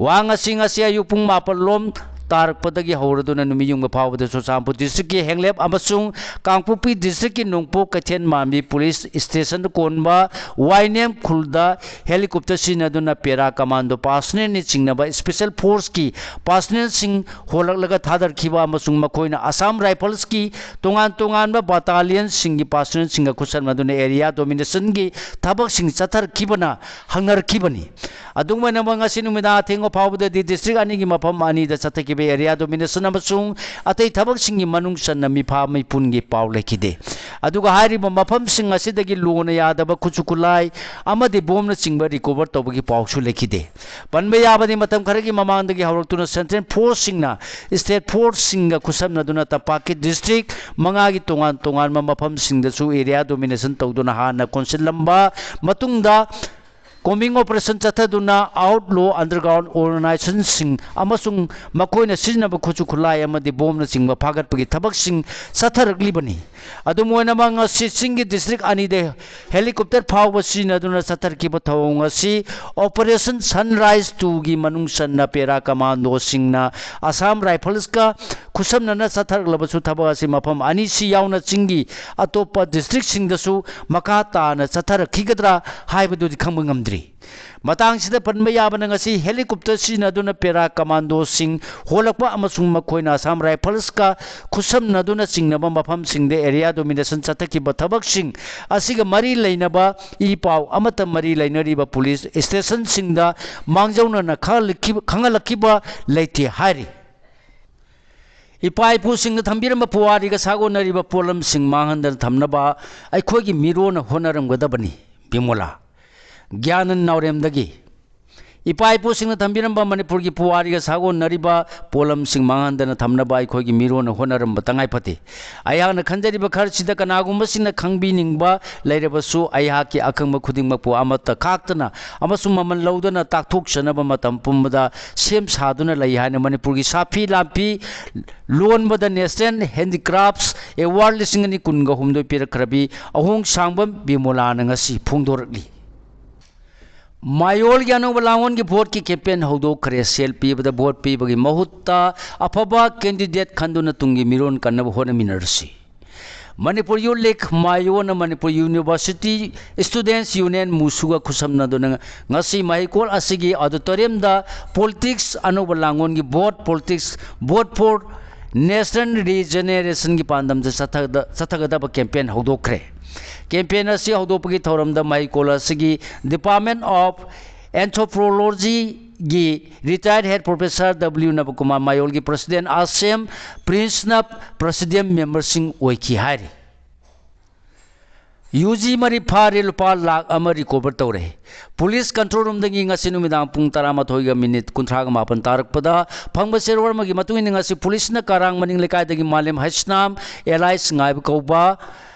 ꯋꯥꯍꯪ ꯑꯁꯤ ꯉꯁꯤ ꯑꯌꯨꯛ ꯄꯨꯡ ꯃꯥꯄꯟ ꯂꯣꯝ ꯇꯥꯔꯛꯄꯗꯒꯤ ꯍꯧꯔꯗꯨꯅ ꯅꯨꯃꯤꯠ ꯌꯨꯡꯕ ꯐꯥꯎꯕꯗ ꯆꯨꯔꯆꯥꯟꯄꯨꯔ ꯗꯤꯁꯇ꯭ꯔꯤꯛꯀꯤ ꯍꯦꯡꯂꯦꯞ ꯑꯃꯁꯨꯡ ꯀꯥꯡꯄꯣꯛꯄꯤ ꯗꯤꯁꯇ꯭ꯔꯤꯛꯀꯤ ꯅꯣꯡꯄꯣꯛ ꯀꯩꯊꯦꯜ ꯃꯥꯟꯕꯤ ꯄꯨꯂꯤꯁ ꯁ꯭ꯇꯦꯁꯟꯗ ꯀꯣꯟꯕ ꯋꯥꯏꯅꯦꯝ ꯈꯨꯜꯗ ꯍꯦꯂꯤꯀꯣꯞꯇꯔ ꯁꯤꯖꯤꯟꯅꯗꯨꯅ ꯄꯦꯔꯥ ꯀꯃꯥꯟꯗꯣ ꯄꯥꯔꯁꯅꯦꯜꯅ ꯆꯤꯡꯅꯕ ꯁ꯭ꯄꯦꯁꯦꯜ ꯐꯣꯔꯁꯀꯤ ꯄꯥꯔꯁꯅꯦꯜꯁꯤꯡ ꯍꯣꯜꯂꯛꯂꯒ ꯊꯥꯗꯔꯛꯈꯤꯕ ꯑꯃꯁꯨꯡ ꯃꯈꯣꯏꯅ ꯑꯁꯥꯝ ꯔꯥꯏꯐꯜꯁꯀꯤ ꯇꯣꯉꯥꯟ ꯇꯣꯉꯥꯟꯕ ꯕꯥꯇꯥꯂꯤꯌꯟꯁꯤꯡꯒꯤ ꯄꯥꯔꯁꯅꯦꯜꯁꯤꯡꯒ ꯈꯨꯠꯁꯝꯅꯗꯨꯅ ꯑꯦꯔꯤꯌꯥ ꯗꯣꯃꯤꯅꯦꯁꯟꯒꯤ ꯊꯕꯛꯁꯤꯡ ꯆꯠꯊꯔꯛꯈꯤꯕꯅ ꯍꯪꯅꯔꯛꯈꯤꯕꯅꯤ꯫ ꯑꯗꯨꯝ ꯑꯣꯏꯅꯃꯛ, ꯉꯁꯤ ꯅꯨꯃꯤꯗꯥꯡ ꯑꯊꯦꯡꯕ ꯐꯥꯎꯕꯗꯗꯤ ꯗꯤꯁꯇ꯭ꯔꯤꯛ ꯑꯅꯤꯒꯤ ꯃꯐꯝ ꯑꯅꯤꯗ ꯆꯠꯊꯈꯤꯕ area domination ꯑꯃꯁꯨꯡ ꯑꯇꯩ ꯊꯕꯛꯁꯤꯡꯒꯤ ꯃꯅꯨꯡ ꯆꯟꯅ ꯃꯤꯐꯥ ꯃꯤꯄꯨꯟꯒꯤ ꯄꯥꯎ ꯂꯩꯈꯤꯗꯦ꯫ ꯑꯗꯨꯒ ꯍꯥꯏꯔꯤꯕ ꯃꯐꯝꯁꯤꯡ ꯑꯁꯤꯗꯒꯤ ꯂꯣꯅ ꯌꯥꯗꯕ ꯈꯨꯠꯁꯨ ꯈꯨꯠꯂꯥꯏ ꯑꯃꯗꯤ ꯕꯣꯝꯅꯆꯤꯡꯕ recover ꯇꯧꯕꯒꯤ ꯄꯥꯎꯁꯨ ꯂꯩꯈꯤꯗꯦ꯫ ꯄꯟꯕ ꯌꯥꯕꯗꯤ, ꯃꯇꯝ ꯈꯔꯒꯤ ꯃꯃꯥꯡꯗꯒꯤ ꯍꯧꯔꯛꯇꯨꯅ central forceꯁꯤꯡꯅ state forceꯁꯤꯡꯒ ꯈꯨꯠꯁꯝꯅꯗꯨꯅ ꯇꯝꯄꯥꯛꯀꯤ district ꯃꯉꯥꯒꯤ ꯇꯣꯉꯥꯟ ꯇꯣꯉꯥꯟꯕ ꯃꯐꯝꯁꯤꯡꯗꯁꯨ area domination ꯇꯧꯗꯨꯅ ꯍꯥꯟꯅ ꯀꯣꯟꯁꯤꯜꯂꯝꯕ ꯃꯇꯨꯡꯗ combing operation ꯆꯠꯊꯗꯨꯅ outlaw underground organizationꯁꯤꯡ ꯑꯃꯁꯨꯡ ꯃꯈꯣꯏꯅ ꯁꯤꯖꯤꯟꯅꯕ ꯈꯨꯠꯁꯨ ꯈꯨꯠꯂꯥꯏ ꯑꯃꯗꯤ ꯕꯣꯝꯅꯆꯤꯡꯕ ꯐꯥꯒꯠꯄꯒꯤ ꯊꯕꯛꯁꯤꯡ ꯆꯠꯊꯔꯛꯂꯤꯕꯅꯤ꯫ ꯑꯗꯨꯝ ꯑꯣꯏꯅꯃꯛ, ꯉꯁꯤ ꯆꯤꯡꯒꯤ district ꯑꯅꯤꯗ helicopter ꯐꯥꯎꯕ ꯁꯤꯖꯤꯟꯅꯗꯨꯅ ꯆꯠꯊꯔꯛꯈꯤꯕ ꯊꯧꯑꯣꯡ ꯑꯁꯤ Operation Sunrise twoꯒꯤ ꯃꯅꯨꯡ ꯆꯟꯅ para commandoꯁꯤꯡꯅ Assam Riflesꯀ ꯈꯨꯠꯁꯝꯅꯅ ꯆꯠꯊꯔꯛꯂꯕꯁꯨ, ꯊꯕꯛ ꯑꯁꯤ ꯃꯐꯝ ꯑꯅꯤꯁꯤ ꯌꯥꯎꯅ ꯆꯤꯡꯒꯤ ꯑꯇꯣꯞꯄ districtꯁꯤꯡꯗꯁꯨ ꯃꯈꯥ ꯇꯥꯅ ꯆꯠꯊꯔꯛꯈꯤꯒꯗ꯭ꯔꯥ ꯍꯥꯏꯕꯗꯨꯗꯤ ꯈꯪꯕ ꯉꯝꯗ꯭ꯔꯤ꯫ ꯃꯇꯥꯡꯁꯤꯗ ꯄꯟꯕ ꯌꯥꯕꯅ, ꯉꯁꯤ helicopter ꯁꯤꯖꯤꯟꯅꯗꯨꯅ para commandoꯁꯤꯡ ꯍꯣꯜꯂꯛꯄ ꯑꯃꯁꯨꯡ ꯃꯈꯣꯏꯅ Assam Riflesꯀ ꯈꯨꯠꯁꯝꯅꯗꯨꯅ ꯆꯤꯡꯅꯕ ꯃꯐꯝꯁꯤꯡꯗ area domination ꯆꯠꯊꯈꯤꯕ ꯊꯕꯛꯁꯤꯡ ꯑꯁꯤꯒ ꯃꯔꯤ ꯂꯩꯅꯕ ꯏ ꯄꯥꯎ ꯑꯃꯠꯇ ꯃꯔꯤ ꯂꯩꯅꯔꯤꯕ police stationꯁꯤꯡꯗ ꯃꯥꯡꯖꯧꯅꯅ ꯈꯪꯍꯜꯂꯛꯈꯤꯕ, ꯈꯪꯍꯜꯂꯛꯈꯤꯕ ꯂꯩꯇꯦ ꯍꯥꯏꯔꯤ꯫ ꯏꯄꯥ ꯏꯄꯨꯁꯤꯡꯅ ꯊꯝꯕꯤꯔꯝꯕ ꯄꯨꯋꯥꯔꯤꯒ ꯁꯥꯒꯣꯟꯅꯔꯤꯕ ꯄꯣꯠꯂꯝꯁꯤꯡ ꯃꯥꯡꯍꯟꯗꯅ ꯊꯝꯅꯕ ꯑꯩꯈꯣꯏꯒꯤ ꯃꯤꯔꯣꯟꯅ ꯍꯣꯠꯅꯔꯝꯒꯗꯕꯅꯤ꯫ ꯕꯤꯃꯣꯂꯥ꯫ ꯒ꯭ꯌꯥꯅꯟ ꯅꯥꯎꯔꯦꯝꯗꯒꯤ꯫ ꯏꯄꯥ ꯏꯄꯨꯁꯤꯡꯅ ꯊꯝꯕꯤꯔꯝꯕ ꯃꯅꯤꯄꯨꯔꯒꯤ ꯄꯨꯋꯥꯔꯤꯒ ꯁꯥꯒꯣꯟꯅꯔꯤꯕ ꯄꯣꯠꯂꯝꯁꯤꯡ ꯃꯥꯡꯍꯟꯗꯅ ꯊꯝꯅꯕ ꯑꯩꯈꯣꯏꯒꯤ ꯃꯤꯔꯣꯟꯅ ꯍꯣꯠꯅꯔꯝꯕ ꯇꯉꯥꯏ ꯐꯗꯦ꯫ ꯑꯩꯍꯥꯛꯅ ꯈꯟꯖꯔꯤꯕ ꯈꯔꯁꯤꯗ ꯀꯅꯥꯒꯨꯝꯕꯁꯤꯡꯅ ꯈꯪꯕꯤꯅꯤꯡꯕ ꯂꯩꯔꯕꯁꯨ, ꯑꯩꯍꯥꯛꯀꯤ ꯑꯈꯪꯕ ꯈꯨꯗꯤꯡꯃꯛꯄꯨ ꯑꯃꯠꯇ ꯈꯥꯛꯇꯅ ꯑꯃꯁꯨꯡ ꯃꯃꯜ ꯂꯧꯗꯅ ꯇꯥꯛꯊꯣꯛꯆꯅꯕ ꯃꯇꯝ ꯄꯨꯝꯕꯗ ꯁꯦꯝ ꯁꯥꯗꯨꯅ ꯂꯩ ꯍꯥꯏꯅ ꯃꯅꯤꯄꯨꯔꯒꯤ ꯁꯥꯐꯤ ꯂꯥꯟꯐꯤ ꯂꯣꯟꯕꯗ National Handicrafts Award ꯂꯤꯁꯤꯡ ꯑꯅꯤ ꯀꯨꯟꯒ ꯍꯨꯝꯗꯣꯏ ꯄꯤꯔꯛꯈ꯭ꯔꯕꯤ ꯑꯍꯣꯡꯁꯥꯡꯕꯝ ꯕꯤꯃꯣꯂꯥꯅ ꯉꯁꯤ ꯐꯣꯡꯗꯣꯔꯛꯂꯤ꯫ ꯃꯌꯣꯜꯒꯤ ꯑꯅꯧꯕ ꯂꯥꯡꯑꯣꯟꯒꯤ ꯚꯣꯠꯀꯤ campaign ꯍꯧꯗꯣꯛꯈ꯭ꯔꯦ꯫ ꯁꯦꯜ ꯄꯤꯕꯗ ꯚꯣꯠ ꯄꯤꯕꯒꯤ ꯃꯍꯨꯠꯇ ꯑꯐꯕ candidate ꯈꯟꯗꯨꯅ ꯇꯨꯡꯒꯤ ꯃꯤꯔꯣꯟ ꯀꯟꯅꯕ ꯍꯣꯠꯅꯃꯤꯟꯅꯔꯁꯤ꯫ Manipur Youth League, ꯃꯥꯏꯌꯣꯟꯅ Manipur University Students Union, ꯃꯨꯁꯨꯒ ꯈꯨꯠꯁꯝꯅꯗꯨꯅ ꯉꯁꯤ ꯃꯍꯩꯀꯣꯜ ꯑꯁꯤꯒꯤ auditoriumꯗ politics ꯑꯅꯧꯕ ꯂꯥꯡꯑꯣꯟꯒꯤ vote, politics, vote for national regenerationꯒꯤ ꯄꯥꯟꯗꯝꯗ ꯆꯠꯊꯒꯗꯕ, ꯆꯠꯊꯒꯗꯕ campaign ꯍꯧꯗꯣꯛꯈ꯭ꯔꯦ꯫ Campaign ꯑꯁꯤ ꯍꯧꯗꯣꯛꯄꯒꯤ ꯊꯧꯔꯝꯗ ꯃꯍꯩꯀꯣꯜ ꯑꯁꯤꯒꯤ Department of Anthropology ꯒꯤ retired head professor W ꯅꯕꯀꯨꯃꯥꯔ ꯃꯌꯣꯜꯒꯤ president ꯑꯥꯁꯦꯝ ꯄ꯭ꯔꯤꯟꯁꯅ president memberꯁꯤꯡ ꯑꯣꯏꯈꯤ ꯍꯥꯏꯔꯤ꯫ ꯌꯨ ꯖꯤ ꯃꯔꯤ ꯐꯥꯔꯦ, ꯂꯨꯄꯥ ꯂꯥꯈ ꯑꯃ recover ꯇꯧꯔꯦ꯫ Police control roomꯗꯒꯤ ꯉꯁꯤ ꯅꯨꯃꯤꯗꯥꯡ ꯄꯨꯡ ꯇꯔꯥꯃꯥꯊꯣꯏꯒ minute ꯀꯨꯟꯊ꯭ꯔꯥꯒ ꯃꯥꯄꯟ ꯇꯥꯔꯛꯄꯗ ꯐꯪꯕ ꯆꯦꯔꯣꯜ ꯑꯃꯒꯤ ꯃꯇꯨꯡ ꯏꯟꯅ, ꯉꯁꯤ policeꯅ ꯀꯔꯥꯡ ꯃꯅꯤꯡ ꯂꯩꯀꯥꯏꯗꯒꯤ ꯃꯥꯂꯦꯝ ꯍꯩꯁꯅꯥꯝ alias ꯉꯥꯏꯕ ꯀꯧꯕ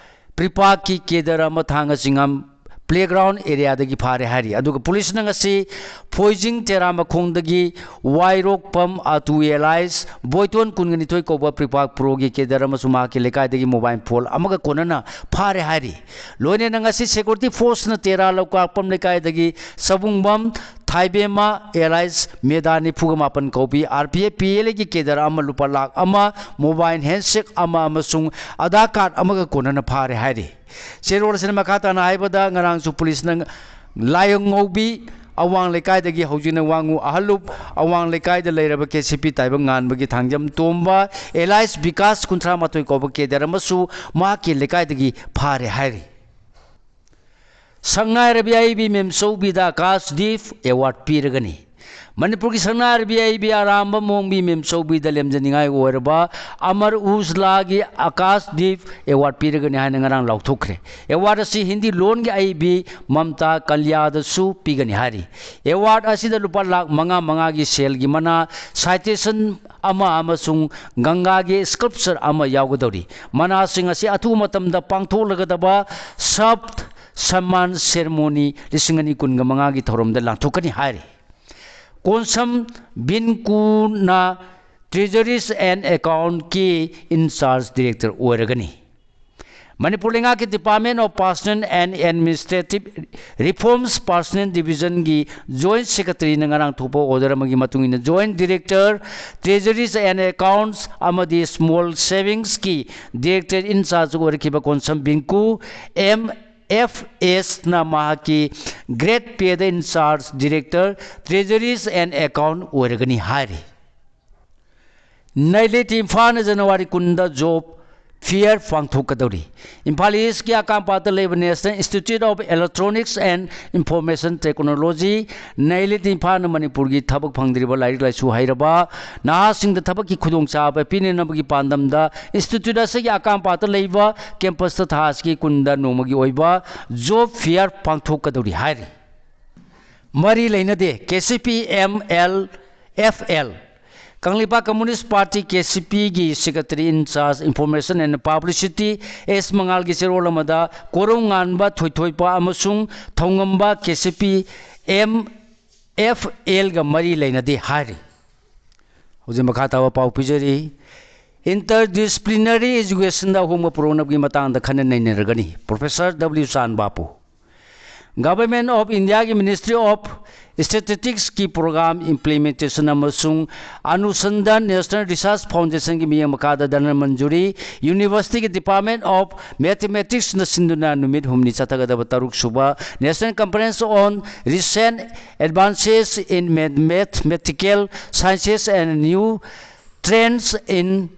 ꯄ꯭ꯔꯤꯄꯥꯛꯀꯤ cadre ꯑꯃ ꯊꯥꯡꯒ ꯆꯤꯡꯉꯝ playground areaꯗꯒꯤ ꯐꯥꯔꯦ ꯍꯥꯏꯔꯤ꯫ ꯑꯗꯨꯒ policeꯅ ꯉꯁꯤ ꯐꯣꯏꯖꯤꯡ ꯇꯦꯔꯥꯃꯈꯣꯡꯗꯒꯤ ꯋꯥꯏꯔꯣꯛꯄꯝ ꯑꯇꯨ alias ꯕꯣꯏꯇꯣꯟ ꯀꯨꯟꯒ ꯅꯤꯊꯣꯏ ꯀꯧꯕ ꯄ꯭ꯔꯤꯄꯥꯛ proꯒꯤ cadre ꯑꯃꯁꯨ ꯃꯍꯥꯛꯀꯤ ꯂꯩꯀꯥꯏꯗꯒꯤ mobile phone ꯑꯃꯒ ꯀꯣꯟꯅꯅ ꯐꯥꯔꯦ ꯍꯥꯏꯔꯤ꯫ ꯂꯣꯏꯅꯅ ꯉꯁꯤ security forceꯅ ꯇꯦꯔꯥ ꯂꯧꯀꯥꯛꯄꯝ ꯂꯩꯀꯥꯏꯗꯒꯤ ꯆꯕꯨꯡꯕꯝ ꯊꯥꯏꯕꯦꯝꯃ alias ꯃꯦꯗꯥ ꯅꯤꯐꯨꯒ ꯃꯥꯄꯟ ꯀꯧꯕꯤ R P F P L Aꯒꯤ cadre ꯑꯃ ꯂꯨꯄꯥ ꯂꯥꯈ ꯑꯃ, mobile handset ꯑꯃ ꯑꯃꯁꯨꯡ Aadhaar card ꯑꯃꯒ ꯀꯣꯟꯅꯅ ꯐꯥꯔꯦ ꯍꯥꯏꯔꯤ꯫ ꯆꯦꯔꯣꯜ ꯑꯁꯤꯅ ꯃꯈꯥ ꯇꯥꯅ ꯍꯥꯏꯕꯗ, ꯉꯔꯥꯡꯁꯨ policeꯅ ꯂꯥꯏꯌꯣꯡꯉꯧꯕꯤ ꯑꯋꯥꯡ ꯂꯩꯀꯥꯏꯗꯒꯤ ꯍꯧꯖꯤꯛꯅ ꯋꯥꯡꯉꯨ ꯑꯍꯜꯂꯨꯞ ꯑꯋꯥꯡ ꯂꯩꯀꯥꯏꯗ ꯂꯩꯔꯕ K C P ꯇꯥꯏꯕꯪ ꯉꯥꯟꯕꯒꯤ ꯊꯥꯡꯖꯝ ꯇꯣꯝꯕ alias ꯕꯤꯀꯥꯁ ꯀꯨꯟꯊ꯭ꯔꯥ ꯃꯥꯊꯣꯏ ꯀꯧꯕ cadre ꯑꯃꯁꯨ ꯃꯍꯥꯛꯀꯤ ꯂꯩꯀꯥꯏꯗꯒꯤ ꯐꯥꯔꯦ ꯍꯥꯏꯔꯤ꯫ ꯁꯛꯅꯥꯏꯔꯕꯤ ꯑꯏꯕꯤ ꯃꯦꯝꯆꯧꯕꯤꯗ ꯑꯀꯥꯁꯗꯤꯞ award ꯄꯤꯔꯒꯅꯤ꯫ ꯃꯅꯤꯄꯨꯔꯒꯤ ꯁꯛꯅꯥꯏꯔꯕꯤ ꯑꯏꯕꯤ ꯑꯔꯥꯝꯕ ꯃꯣꯡꯕꯤ ꯃꯦꯝꯆꯧꯕꯤꯗ ꯂꯦꯝꯖꯅꯤꯡꯉꯥꯏ ꯑꯣꯏꯔꯕ ꯑꯃꯔ ꯎꯖꯂꯥꯒꯤ ꯑꯀꯥꯁꯗꯤꯞ award ꯄꯤꯔꯒꯅꯤ ꯍꯥꯏꯅ ꯉꯔꯥꯡ ꯂꯥꯎꯊꯣꯛꯈ꯭ꯔꯦ꯫ Award ꯑꯁꯤ ꯍꯤꯟꯗꯤ ꯂꯣꯟꯒꯤ ꯑꯏꯕꯤ ꯃꯝꯇꯥ ꯀꯂꯤꯌꯥꯗꯁꯨ ꯄꯤꯒꯅꯤ ꯍꯥꯏꯔꯤ꯫ Award ꯑꯁꯤꯗ ꯂꯨꯄꯥ ꯂꯥꯈ ꯃꯉꯥ ꯃꯉꯥꯒꯤ ꯁꯦꯜꯒꯤ ꯃꯅꯥ, citation ꯑꯃ ꯑꯃꯁꯨꯡ ꯒꯪꯒꯥꯒꯤ sculpture ꯑꯃ ꯌꯥꯎꯒꯗꯧꯔꯤ꯫ ꯃꯅꯥꯁꯤꯡ ꯑꯁꯤ ꯑꯊꯨꯕ ꯃꯇꯝꯗ ꯄꯥꯡꯊꯣꯛꯂꯒꯗꯕ ꯁꯕ ꯁꯝꯃꯥꯟ ceremony ꯂꯤꯁꯤꯡ ꯑꯅꯤ ꯀꯨꯟꯒ ꯃꯉꯥꯒꯤ ꯊꯧꯔꯝꯗ ꯂꯥꯟꯊꯣꯛꯀꯅꯤ ꯍꯥꯏꯔꯤ꯫ Konsam ꯕꯤꯟꯀꯨꯅ Treasuries and Accountꯀꯤ in charge director ꯑꯣꯏꯔꯒꯅꯤ꯫ ꯃꯅꯤꯄꯨꯔ ꯂꯩꯉꯥꯛꯀꯤ Department of Personnel and Administrative Reforms Personnel Divisionꯒꯤ joint secretaryꯅ ꯉꯔꯥꯡ ꯊꯣꯛꯄ order ꯑꯃꯒꯤ ꯃꯇꯨꯡ ꯏꯟꯅ joint director Treasuries and Accounts ꯑꯃꯗꯤ Small Savingsꯀꯤ director in charge ꯑꯣꯏꯔꯛꯈꯤꯕ Konsam ꯕꯤꯟꯀꯨ M F Sꯅ ꯃꯍꯥꯛꯀꯤ grade payꯗ in charge director Treasuries and Account ꯑꯣꯏꯔꯒꯅꯤ ꯍꯥꯏꯔꯤ꯫ ꯅꯩꯂꯤꯠ ꯏꯝꯐꯥꯜꯅ ꯖꯅꯋꯥꯔꯤ ꯀꯨꯟꯗ job ꯐꯤꯌꯔ ꯄꯥꯡꯊꯣꯛꯀꯗꯧꯔꯤ꯫ ꯏꯝꯐꯥꯜ ꯏꯁꯀꯤ ꯑꯀꯥꯝꯄꯥꯠꯇ ꯂꯩꯕ National Institute of Electronics and Information Technology, ꯅꯩꯂꯤꯠ ꯏꯝꯐꯥꯜꯅ ꯃꯅꯤꯄꯨꯔꯒꯤ ꯊꯕꯛ ꯐꯪꯗ꯭ꯔꯤꯕ ꯂꯥꯏꯔꯤꯛ ꯂꯥꯏꯁꯨ ꯍꯩꯔꯕ ꯅꯍꯥꯁꯤꯡꯗ ꯊꯕꯛꯀꯤ ꯈꯨꯗꯣꯡꯆꯥꯕ ꯄꯤꯅꯅꯕꯒꯤ ꯄꯥꯟꯗꯝꯗ institute ꯑꯁꯤꯒꯤ ꯑꯀꯥꯝꯄꯥꯠꯇ ꯂꯩꯕ campusꯇ ꯊꯥ ꯑꯁꯤꯒꯤ ꯀꯨꯟꯗ ꯅꯣꯡꯃꯒꯤ ꯑꯣꯏꯕ job fair ꯄꯥꯡꯊꯣꯛꯀꯗꯧꯔꯤ ꯍꯥꯏꯔꯤ꯫ ꯃꯔꯤ ꯂꯩꯅꯗꯦ꯫ KCP MLFL, Kangleipak Communist Party, KCPꯒꯤ Secretary in Charge Information and Publicity S ꯃꯉꯥꯜꯒꯤ ꯆꯦꯔꯣꯜ ꯑꯃꯗ ꯀꯣꯔꯧꯉꯥꯟꯕ, ꯊꯣꯏꯊꯣꯏꯄ ꯑꯃꯁꯨꯡ ꯊꯧꯉꯝꯕ KCP MFLꯒ ꯃꯔꯤ ꯂꯩꯅꯗꯦ ꯍꯥꯏꯔꯤ꯫ ꯍꯧꯖꯤꯛ ꯃꯈꯥ ꯇꯥꯕ ꯄꯥꯎ ꯄꯤꯖꯔꯤ꯫ Interdisciplinary educationꯗ ꯑꯍꯣꯡꯕ ꯄꯨꯔꯛꯅꯕꯒꯤ ꯃꯇꯥꯡꯗ ꯈꯟꯅ ꯅꯩꯅꯔꯒꯅꯤ꯫ Professor W ꯆꯥꯟ ꯕꯥꯄꯨ꯫ Government of Indiaꯒꯤ Ministry of Statisticsꯀꯤ program implementation ꯑꯃꯁꯨꯡ ꯑꯅꯨꯁꯟꯙꯥꯟ National Research Foundationꯒꯤ ꯃꯤꯠꯌꯦꯡ ꯃꯈꯥꯗ ꯙꯅ ꯃꯟꯖꯨꯔꯤ universityꯒꯤ Department of Mathematicsꯅ ꯁꯤꯟꯗꯨꯅ ꯅꯨꯃꯤꯠ ꯍꯨꯝꯅꯤ ꯆꯠꯊꯒꯗꯕ ꯇꯔꯨꯛ ꯁꯨꯕ National Conference on Recent Advances in Mathematical Sciences and New Trends in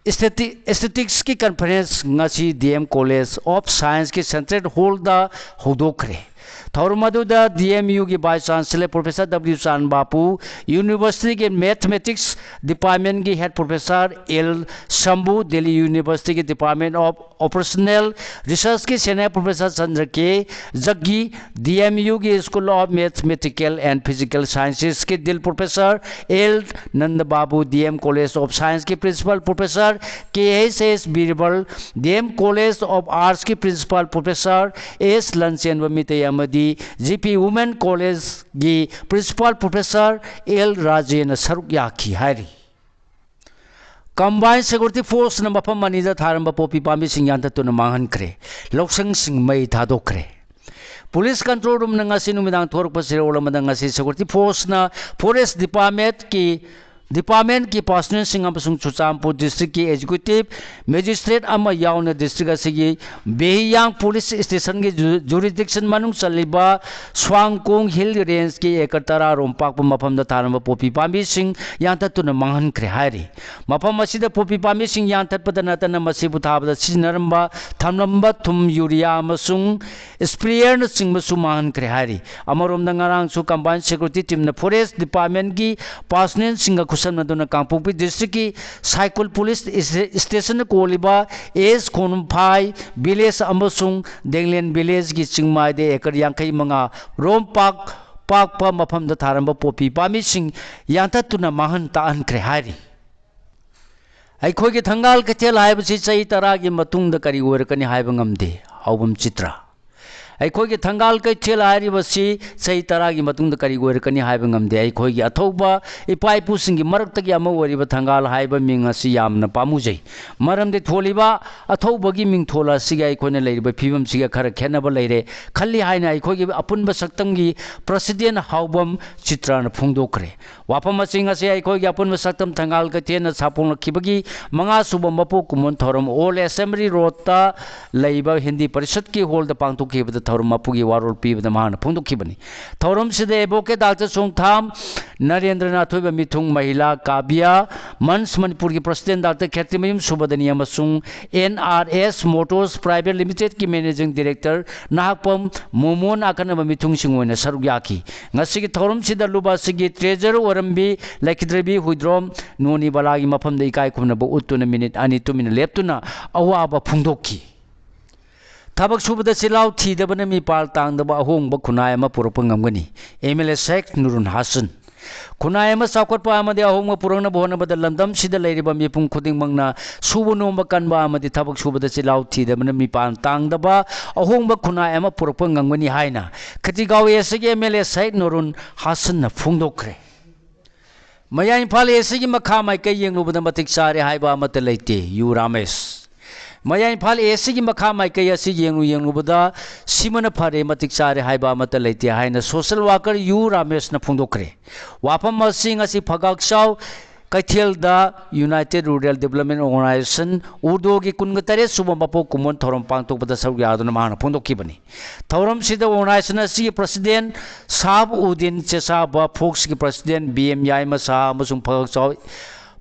Statisticsꯀꯤ conference ꯉꯁꯤ DM College of Scienceꯀꯤ Central Hallꯗ ꯍꯧꯗꯣꯛꯈ꯭ꯔꯦ꯫ ꯊꯧꯔꯝ ꯑꯗꯨꯗ DMUꯒꯤ Vice Chancellor Professor W ꯆꯥꯟ ꯕꯥꯄꯨ, universityꯒꯤ Mathematics Departmentꯀꯤ Head Professor L ꯁꯝꯕꯨ, Delhi Universityꯒꯤ Department of Operational Researchꯀꯤ Senior Professor Chandra K ꯖꯒꯤ, DMUꯒꯤ School of Mathematical and Physical Sciencesꯀꯤ Dean Professor L Nanda Babu, DM College of Scienceꯀꯤ Principal Professor K S S ꯕꯤꯔꯕꯜ, DM College of Artsꯀꯤ Principal Professor ꯑꯦꯁ ꯂꯟꯆꯦꯟꯕ ꯃꯤꯇꯩ ꯑꯃꯗꯤ GP Women Collegeꯒꯤ Principal Professor L ꯔꯥꯖꯦꯟꯅ ꯁꯔꯨꯛ ꯌꯥꯈꯤ ꯍꯥꯏꯔꯤ꯫ Combined Security Forceꯅ ꯃꯐꯝ ꯑꯅꯤꯗ ꯊꯥꯔꯝꯕ ꯄꯣꯄꯤ ꯄꯥꯝꯕꯤꯁꯤꯡ ꯌꯥꯟꯊꯠꯇꯨꯅ ꯃꯥꯡꯍꯟꯈ꯭ꯔꯦ꯫ ꯂꯧꯁꯪꯁꯤꯡ ꯃꯩ ꯊꯥꯗꯣꯛꯈ꯭ꯔꯦ꯫ Police Control Roomꯅ ꯉꯁꯤ ꯅꯨꯃꯤꯗꯥꯡ ꯊꯣꯔꯛꯄ ꯆꯦꯔꯣꯜ ꯑꯃꯗ ꯉꯁꯤ Security Forceꯅ Forest Departmentꯀꯤ ꯗꯤꯄꯥꯔꯠꯃꯦꯟꯠꯀꯤ ꯄꯥꯔꯁꯣꯅꯦꯜꯁꯤꯡ ꯑꯃꯁꯨꯡ ꯆꯨꯔꯆꯥꯟꯄꯨꯔ ꯗꯤꯁꯇ꯭ꯔꯤꯛꯀꯤ ꯑꯦꯛꯖꯤꯀ꯭ꯌꯨꯇꯤꯚ ꯃꯦꯖꯤꯁꯇ꯭ꯔꯦꯠ ꯑꯃ ꯌꯥꯎꯅ ꯗꯤꯁꯇ꯭ꯔꯤꯛ ꯑꯁꯤꯒꯤ ꯕꯦꯍꯤꯌꯥꯡ ꯄꯨꯂꯤꯁ ꯁ꯭ꯇꯦꯁꯟꯒꯤ ꯖꯨ-, ꯖꯨꯔꯤꯗꯤꯛꯁꯟ ꯃꯅꯨꯡ ꯆꯜꯂꯤꯕ ꯁ꯭ꯋꯥꯡꯀꯣꯡ ꯍꯤꯜ ꯔꯦꯟꯖꯀꯤ ꯑꯦꯀꯔ ꯇꯔꯥ ꯔꯣꯝ ꯄꯥꯛꯄ ꯃꯐꯝꯗ ꯊꯥꯔꯝꯕ ꯄꯣꯄꯤ ꯄꯥꯝꯕꯤꯁꯤꯡ ꯌꯥꯟꯊꯠꯇꯨꯅ ꯃꯥꯡꯍꯟꯈ꯭ꯔꯦ ꯍꯥꯏꯔꯤ꯫ ꯃꯐꯝ ꯑꯁꯤꯗ ꯄꯣꯄꯤ ꯄꯥꯝꯕꯤꯁꯤꯡ ꯌꯥꯟꯊꯠꯄꯗ ꯅꯠꯇꯅ ꯃꯁꯤꯕꯨ ꯊꯥꯕꯗ ꯁꯤꯖꯤꯟꯅꯔꯝꯕ, ꯊꯝꯂꯝꯕ ꯊꯨꯝ, ꯌꯨꯔꯤꯌꯥ ꯑꯃꯁꯨꯡ ꯁ꯭ꯄ꯭ꯔꯦꯌꯔꯅꯆꯤꯡꯕꯁꯨ ꯃꯥꯡꯍꯟꯈ꯭ꯔꯦ ꯍꯥꯏꯔꯤ꯫ ꯑꯃꯔꯣꯝꯗ, ꯉꯔꯥꯡꯁꯨ ꯀꯝꯕꯥꯏꯟ ꯁꯦꯀ꯭ꯌꯨꯔꯤꯇꯤ ꯇꯤꯝꯅ ꯐꯣꯔꯦꯁ꯭ꯠ ꯗꯤꯄꯥꯔꯠꯃꯦꯟꯠꯀꯤ ꯄꯥꯔꯁꯣꯅꯦꯜꯁꯤꯡꯒ ꯈꯨꯠꯁꯝꯅꯗꯨꯅ ꯀꯥꯡꯄꯣꯛꯄꯤ ꯗꯤꯁꯇ꯭ꯔꯤꯛꯀꯤ ꯁꯥꯏꯀꯨꯜ ꯄꯨꯂꯤꯁ ꯏꯁ-, ꯁ꯭ꯇꯦꯁꯟꯅ ꯀꯣꯜꯂꯤꯕ ꯑꯦꯁ ꯈꯣꯅꯨꯝꯐꯥꯏ ꯚꯤꯂꯦꯖ ꯑꯃꯁꯨꯡ ꯗꯦꯡꯂꯦꯟ ꯚꯤꯂꯦꯖꯀꯤ ꯆꯤꯡꯃꯥꯏꯗ ꯑꯦꯀꯔ ꯌꯥꯡꯈꯩ ꯃꯉꯥ ꯔꯣꯝ ꯄꯥꯛ, ꯄꯥꯛꯄ ꯃꯐꯝꯗ ꯊꯥꯔꯝꯕ ꯄꯣꯄꯤ ꯄꯥꯝꯕꯤꯁꯤꯡ ꯌꯥꯟꯊꯠꯇꯨꯅ ꯃꯥꯡꯍꯟ ꯇꯥꯛꯍꯟꯈ꯭ꯔꯦ ꯍꯥꯏꯔꯤ꯫ ꯑꯩꯈꯣꯏꯒꯤ ꯊꯪꯒꯥꯜ ꯀꯩꯊꯦꯜ ꯍꯥꯏꯕꯁꯤ ꯆꯍꯤ ꯇꯔꯥꯒꯤ ꯃꯇꯨꯡꯗ ꯀꯔꯤ ꯑꯣꯏꯔꯛꯀꯅꯤ ꯍꯥꯏꯕ ꯉꯝꯗꯦ꯫ ꯍꯥꯎꯕꯝ ꯆꯤꯇ꯭ꯔ꯫ ꯑꯩꯈꯣꯏꯒꯤ ꯊꯪꯒꯥꯜ ꯀꯩꯊꯦꯜ ꯍꯥꯏꯔꯤꯕꯁꯤ ꯆꯍꯤ ꯇꯔꯥꯒꯤ ꯃꯇꯨꯡꯗ ꯀꯔꯤ ꯑꯣꯏꯔꯛꯀꯅꯤ ꯍꯥꯏꯕ ꯉꯝꯗꯦ꯫ ꯑꯩꯈꯣꯏꯒꯤ ꯑꯊꯧꯕ ꯏꯄꯥ ꯏꯄꯨꯁꯤꯡꯒꯤ ꯃꯔꯛꯇꯒꯤ ꯑꯃ ꯑꯣꯏꯔꯤꯕ ꯊꯪꯒꯥꯜ ꯍꯥꯏꯕ ꯃꯤꯡ ꯑꯁꯤ ꯌꯥꯝꯅ ꯄꯥꯝꯃꯨꯖꯩ꯫ ꯃꯔꯝꯗꯤ ꯊꯣꯜꯂꯤꯕ ꯑꯊꯧꯕꯒꯤ ꯃꯤꯡꯊꯣꯜ ꯑꯁꯤꯒ ꯑꯩꯈꯣꯏꯅ ꯂꯩꯔꯤꯕ ꯐꯤꯕꯝꯁꯤꯒ ꯈꯔ ꯈꯦꯠꯅꯕ ꯂꯩꯔꯦ ꯈꯜꯂꯤ ꯍꯥꯏꯅ ꯑꯩꯈꯣꯏꯒꯤ ꯑꯄꯨꯟꯕ ꯁꯛꯇꯝꯒꯤ ꯄ꯭ꯔꯁꯤꯗꯦꯟ ꯍꯥꯎꯕꯝ ꯆꯤꯇ꯭ꯔꯅ ꯐꯣꯡꯗꯣꯛꯈ꯭ꯔꯦ꯫ ꯋꯥꯐꯝ ꯑꯁꯤ ꯉꯁꯤ ꯑꯩꯈꯣꯏꯒꯤ ꯑꯄꯨꯟꯕ ꯁꯛꯇꯝ ꯊꯪꯒꯥꯜ ꯀꯩꯊꯦꯜꯅ ꯁꯥꯐꯣꯡꯂꯛꯈꯤꯕꯒꯤ ꯃꯉꯥ ꯁꯨꯕ ꯃꯄꯣꯛ ꯀꯨꯝꯑꯣꯟ ꯊꯧꯔꯝ ꯑꯣꯜ ꯑꯦꯁꯦꯝꯕ꯭ꯂꯤ ꯔꯣꯗꯇ ꯂꯩꯕ ꯍꯤꯟꯗꯤ ꯄꯔꯤꯁꯠꯀꯤ ꯍꯣꯜꯗ ꯄꯥꯡꯊꯣꯛꯈꯤꯕꯗ ꯊꯧꯔꯝ ꯃꯄꯨꯒꯤ ꯋꯥꯔꯣꯜ ꯄꯤꯕꯗ ꯃꯍꯥꯛꯅ ꯐꯣꯡꯗꯣꯛꯈꯤꯕꯅꯤ꯫ ꯊꯧꯔꯝꯁꯤꯗ ꯑꯦꯗꯚꯣꯀꯦꯠ ꯗꯥꯛꯇꯔ ꯆꯣꯡꯊꯥꯝ ꯅꯔꯦꯟꯗ꯭ꯔꯅ ꯑꯊꯣꯏꯕ ꯃꯤꯊꯨꯡ, ꯃꯍꯤꯂꯥ ꯀꯥꯕ꯭ꯌꯥ ꯃꯟꯁ ꯃꯅꯤꯄꯨꯔꯒꯤ ꯄ꯭ꯔꯁꯤꯗꯦꯟ ꯗꯥꯛꯇꯔ ꯈꯦꯇ꯭ꯔꯤꯃꯌꯨꯝ ꯁꯨꯕꯗꯅꯤ ꯑꯃꯁꯨꯡ N R S motors private ꯂꯤꯃꯤꯇꯦꯗꯀꯤ ꯃꯦꯅꯦꯖꯤꯡ ꯗꯤꯔꯦꯛꯇꯔ ꯅꯍꯥꯛꯄꯝ ꯃꯣꯃꯣꯟ ꯑꯀꯟꯕ ꯃꯤꯊꯨꯡꯁꯤꯡ ꯑꯣꯏꯅ ꯁꯔꯨꯛ ꯌꯥꯈꯤ꯫ ꯉꯁꯤꯒꯤ ꯊꯧꯔꯝꯁꯤꯗ ꯂꯨꯕꯥꯁꯤꯒꯤ ꯇ꯭ꯔꯦꯖꯔ ꯑꯣꯏꯔꯝꯕꯤ ꯂꯩꯈꯤꯗ꯭ꯔꯕꯤ ꯍꯨꯏꯗ꯭ꯔꯣꯝ ꯅꯣꯅꯤ ꯕꯂꯥꯒꯤ ꯃꯐꯝꯗ ꯏꯀꯥꯏ ꯈꯨꯝꯅꯕ ꯎꯠꯇꯨꯅ ꯃꯤꯅꯤꯠ ꯑꯅꯤ ꯇꯨꯃꯤꯟꯅ ꯂꯦꯞꯇꯨꯅ ꯑꯋꯥꯕ ꯐꯣꯡꯗꯣꯛꯈꯤ꯫ ꯊꯕꯛ ꯁꯨꯕꯗ ꯆꯤꯜꯍꯥꯎ ꯊꯤꯗꯕꯅ ꯃꯤꯄꯥꯜ ꯇꯥꯡꯗꯕ ꯑꯍꯣꯡꯕ ꯈꯨꯟꯅꯥꯏ ꯑꯃ ꯄꯨꯔꯛꯄ ꯉꯝꯒꯅꯤ꯫ ꯑꯦꯝ ꯑꯦꯜ ꯑꯦ ꯁꯦꯈ ꯅꯨꯔꯨꯟ ꯍꯥꯁꯟ꯫ ꯈꯨꯟꯅꯥꯏ ꯑꯃ ꯆꯥꯎꯈꯠꯄ ꯑꯃꯗꯤ ꯑꯍꯣꯡꯕ ꯄꯨꯔꯛꯅꯕ ꯍꯣꯠꯅꯕꯗ ꯂꯝꯗꯝꯁꯤꯗ ꯂꯩꯔꯤꯕ ꯃꯤꯄꯨꯝ ꯈꯨꯗꯤꯡꯃꯛꯅ ꯁꯨꯕ ꯅꯣꯝꯕ ꯀꯟꯕ ꯑꯃꯗꯤ ꯊꯕꯛ ꯁꯨꯕꯗ ꯆꯤꯜꯍꯥꯎ ꯊꯤꯗꯕꯅ ꯃꯤꯄꯥꯟ ꯇꯥꯡꯗꯕ ꯑꯍꯣꯡꯕ ꯈꯨꯟꯅꯥꯏ ꯑꯃ ꯄꯨꯔꯛꯄ ꯉꯝꯒꯅꯤ ꯍꯥꯏꯅ ꯈꯦꯇꯤꯒꯥꯎ ꯑꯦꯁ ꯑꯦꯒꯤ ꯑꯦꯝ ꯑꯦꯜ ꯑꯦ ꯁꯍꯤꯗ ꯅꯣꯔꯨꯟ ꯍꯥꯁꯟꯅ ꯐꯣꯡꯗꯣꯛꯈ꯭ꯔꯦ꯫ ꯃꯌꯥꯏ ꯏꯝꯐꯥꯜ ꯑꯦꯁ ꯑꯦꯒꯤ ꯃꯈꯥ ꯃꯥꯏꯀꯩ ꯌꯦꯡꯂꯨꯕꯗ ꯃꯇꯤꯛ ꯆꯥꯔꯦ ꯍꯥꯏꯕ ꯑꯃꯠꯇ ꯂꯩꯇꯦ, ꯌꯨ ꯔꯥꯃꯦꯁ꯫ ꯃꯌꯥꯏ ꯏꯝꯐꯥꯜ ꯑꯦꯁꯤꯒꯤ ꯃꯈꯥ ꯃꯥꯏꯀꯩ ꯑꯁꯤ ꯌꯦꯡꯂꯨ ꯌꯦꯡꯂꯨꯕꯗ ꯁꯤꯃꯅ ꯐꯔꯦ, ꯃꯇꯤꯛ ꯆꯥꯔꯦ ꯍꯥꯏꯕ ꯑꯃꯠꯇ ꯂꯩꯇꯦ ꯍꯥꯏꯅ ꯁꯣꯁꯦꯜ ꯋꯥꯀꯔ ꯌꯨ ꯔꯥꯃꯦꯁꯅ ꯐꯣꯡꯗꯣꯛꯈ꯭ꯔꯦ꯫ ꯋꯥꯐꯝ ꯑꯁꯤ ꯉꯁꯤ ꯐꯒꯥꯛꯆꯥꯎ ꯀꯩꯊꯦꯜꯗ ꯌꯨꯅꯥꯏꯇꯦꯠ ꯔꯨꯔꯦꯜ ꯗꯤꯕꯂꯞꯃꯦꯟ ꯑꯣꯔꯒꯅꯥꯏꯖꯦꯁꯟ, ꯎꯔꯗꯣꯒꯤ ꯀꯨꯟꯒ ꯇꯔꯦꯠ ꯁꯨꯕ ꯃꯄꯣꯛ ꯀꯨꯝꯑꯣꯟ ꯊꯧꯔꯝ ꯄꯥꯡꯊꯣꯛꯄꯗ ꯁꯔꯨꯛ ꯌꯥꯗꯨꯅ ꯃꯍꯥꯛꯅ ꯐꯣꯡꯗꯣꯛꯈꯤꯕꯅꯤ꯫ ꯊꯧꯔꯝꯁꯤꯗ ꯑꯣꯔꯒꯅꯥꯏꯖꯦꯁꯟ ꯑꯁꯤꯒꯤ president ꯁꯥꯍꯥꯕ Uddin ꯆꯦꯁꯥꯕ, ꯐꯣꯛꯁꯀꯤ president B M ꯌꯥꯏꯃ ꯁꯥꯍꯥ ꯑꯃꯁꯨꯡ ꯐꯒꯥꯛꯆꯥꯎ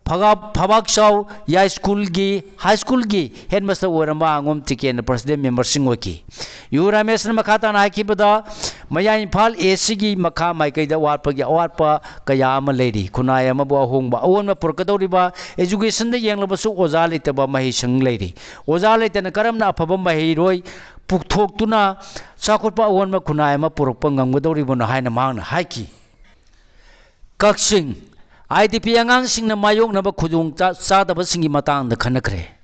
ꯐꯒꯥ-, ꯐꯕꯥꯛꯆꯥꯎ ꯌꯥꯏ ꯁ꯭ꯀꯨꯜꯒꯤ, ꯍꯥꯏ ꯁ꯭ꯀꯨꯜꯒꯤ ꯍꯦꯗꯃꯥꯁꯇꯔ ꯑꯣꯏꯔꯝꯕ ꯑꯉꯣꯝ ꯇꯤꯀꯦꯟꯅ ꯄ꯭ꯔꯁꯤꯗꯦꯟ ꯃꯦꯝꯕꯔꯁꯤꯡ ꯑꯣꯏꯈꯤ꯫ ꯌꯨ ꯔꯥꯃꯦꯁꯅ ꯃꯈꯥ ꯇꯥꯅ ꯍꯥꯏꯈꯤꯕꯗ, ꯃꯌꯥꯏ ꯏꯝꯐꯥꯜ ꯑꯦꯁꯤꯒꯤ ꯃꯈꯥ ꯃꯥꯏꯀꯩꯗ ꯑꯋꯥꯠꯄꯒꯤ ꯑꯋꯥꯠꯄ ꯀꯌꯥ ꯑꯃ ꯂꯩꯔꯤ꯫ ꯈꯨꯟꯅꯥꯏ ꯑꯃꯕꯨ ꯑꯍꯣꯡꯕ ꯑꯑꯣꯟꯕ ꯄꯨꯔꯛꯀꯗꯧꯔꯤꯕ, ꯑꯦꯖꯨꯀꯦꯁꯟꯗ ꯌꯦꯡꯂꯕꯁꯨ ꯑꯣꯖꯥ ꯂꯩꯇꯕ ꯃꯍꯩꯁꯪ ꯂꯩꯔꯤ꯫ ꯑꯣꯖꯥ ꯂꯩꯇꯅ ꯀꯔꯝꯅ ꯑꯐꯕ ꯃꯍꯩꯔꯣꯏ ꯄꯨꯊꯣꯛꯇꯨꯅ ꯆꯥꯎꯈꯠꯄ ꯑꯑꯣꯟꯕ ꯈꯨꯟꯅꯥꯏ ꯑꯃ ꯄꯨꯔꯛꯄ ꯉꯝꯒꯗꯧꯔꯤꯕꯅꯣ ꯍꯥꯏꯅ ꯃꯍꯥꯛꯅ ꯍꯥꯏꯈꯤ꯫ ꯀꯛꯆꯤꯡ, ꯑꯥꯏ ꯗꯤ ꯄꯤ ꯑꯉꯥꯡꯁꯤꯡꯅ ꯃꯥꯌꯣꯛꯅꯕ ꯈꯨꯗꯣꯡ ꯆꯥ-, ꯆꯥꯗꯕꯁꯤꯡꯒꯤ ꯃꯇꯥꯡꯗ ꯈꯟꯅꯈ꯭ꯔꯦ꯫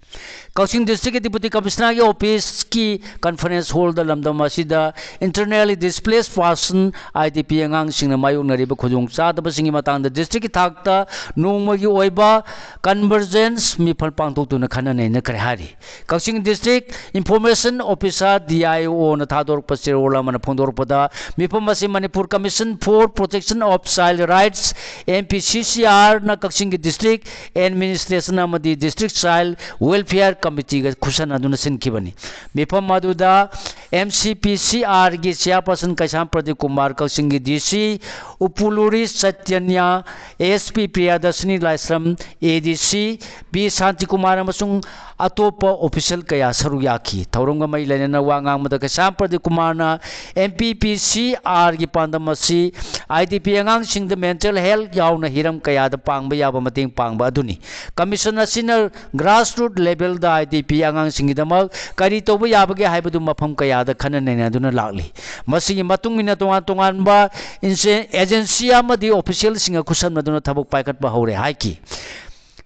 ꯀꯛꯆꯤꯡ ꯗꯤꯁꯇ꯭ꯔꯤꯛꯀꯤ ꯗꯤꯄꯨꯇꯤ ꯀꯃꯤꯁꯅꯔꯒꯤ ꯑꯣꯐꯤꯁꯀꯤ ꯀꯟꯐꯔꯦꯟꯁ ꯍꯣꯜꯗ ꯂꯝꯗꯝ ꯑꯁꯤꯗ internally displaced person, I D ꯄꯤ ꯑꯉꯥꯡꯁꯤꯡꯅ ꯃꯥꯌꯣꯛꯅꯔꯤꯕ ꯈꯨꯗꯣꯡ ꯆꯥꯗꯕꯁꯤꯡꯒꯤ ꯃꯇꯥꯡꯗ ꯗꯤꯁꯇ꯭ꯔꯤꯛꯀꯤ ꯊꯥꯛꯇ ꯅꯣꯡꯃꯒꯤ ꯑꯣꯏꯕ ꯀꯟꯚꯔꯖꯦꯟꯁ ꯃꯤꯐꯝ ꯄꯥꯡꯊꯣꯛꯇꯨꯅ ꯈꯟꯅ ꯅꯩꯅꯈ꯭ꯔꯦ ꯍꯥꯏꯔꯤ꯫ Kakching district information officer, D I ꯑꯣꯅ ꯊꯥꯗꯣꯔꯛꯄ ꯆꯦꯔꯣꯜ ꯑꯃꯅ ꯐꯣꯡꯗꯣꯔꯛꯄꯗ, ꯃꯤꯐꯝ ꯑꯁꯤ Manipur Commission for Protection of Child Rights, M P C C R, ꯅ ꯀꯛꯆꯤꯡꯒꯤ ꯗꯤꯁꯇ꯭ꯔꯤꯛ ꯑꯦꯗꯃꯤꯅꯤꯁꯇ꯭ꯔꯦꯁꯟ ꯑꯃꯗꯤ ꯗꯤꯁꯇ꯭ꯔꯤꯛ ꯆꯥꯏꯜ ꯋꯦꯜꯐꯤꯌꯔ ꯀꯃꯤꯇꯤꯒ ꯈꯨꯠꯁꯟꯅꯗꯨꯅ ꯁꯤꯟꯈꯤꯕꯅꯤ꯫ ꯃꯤꯐꯝ ꯑꯗꯨꯗ M C P C R ꯒꯤ ꯆꯤꯌꯥꯔꯄꯔꯁꯟ ꯀꯩꯁꯥꯝ ꯄ꯭ꯔꯗꯤꯞ ꯀꯨꯃꯥꯔ, ꯀꯛꯆꯤꯡꯒꯤ ꯗꯤ ꯁꯤ ꯎꯄꯨꯂꯨꯔꯤ ꯆꯩꯇꯟꯌ, ꯑꯦꯁ ꯄꯤ ꯄ꯭ꯔꯤꯌꯥꯗꯔꯁꯤꯅꯤ ꯂꯥꯏꯁ꯭ꯔꯝ, ꯑꯦ ꯗꯤ ꯁꯤ ꯕꯤ ꯁꯥꯟꯇꯤꯀꯨꯃꯥꯔ ꯑꯃꯁꯨꯡ ꯑꯇꯣꯞꯄ ꯑꯣꯐꯤꯁꯤꯌꯦꯜ ꯀꯌꯥ ꯁꯔꯨꯛ ꯌꯥꯈꯤ꯫ ꯊꯧꯔꯝꯒ ꯃꯔꯤ ꯂꯩꯅꯅ ꯋꯥ ꯉꯥꯡꯕꯗ ꯀꯩꯁꯥꯝ ꯄ꯭ꯔꯗꯤꯞ ꯀꯨꯃꯥꯔꯅ M P P C R ꯒꯤ ꯄꯥꯟꯗꯝ ꯑꯁꯤ I D P ꯑꯉꯥꯡꯁꯤꯡꯗ mental health ꯌꯥꯎꯅ ꯍꯤꯔꯝ ꯀꯌꯥꯗ ꯄꯥꯡꯕ ꯌꯥꯕ ꯃꯇꯦꯡ ꯄꯥꯡꯕ ꯑꯗꯨꯅꯤ꯫ ꯀꯃꯤꯁꯟ ꯑꯁꯤꯅ grassroot level the I D P ꯑꯉꯥꯡꯁꯤꯡꯒꯤꯗꯃꯛ ꯀꯔꯤ ꯇꯧꯕ ꯌꯥꯕꯒꯦ ꯍꯥꯏꯕꯗꯨ ꯃꯐꯝ ꯀꯌꯥꯗ ꯈꯟꯅ ꯅꯩꯅꯗꯨꯅ ꯂꯥꯛꯂꯤ꯫ ꯃꯁꯤꯒꯤ ꯃꯇꯨꯡ ꯏꯟꯅ ꯇꯣꯉꯥꯟ ꯇꯣꯉꯥꯟꯕ ꯏꯟꯁꯦ-, agency ꯑꯃꯗꯤ official ꯁꯤꯡꯒ ꯈꯨꯠꯁꯝꯅꯗꯨꯅ ꯊꯕꯛ ꯄꯥꯏꯈꯠꯄ ꯍꯧꯔꯦ ꯍꯥꯏꯈꯤ꯫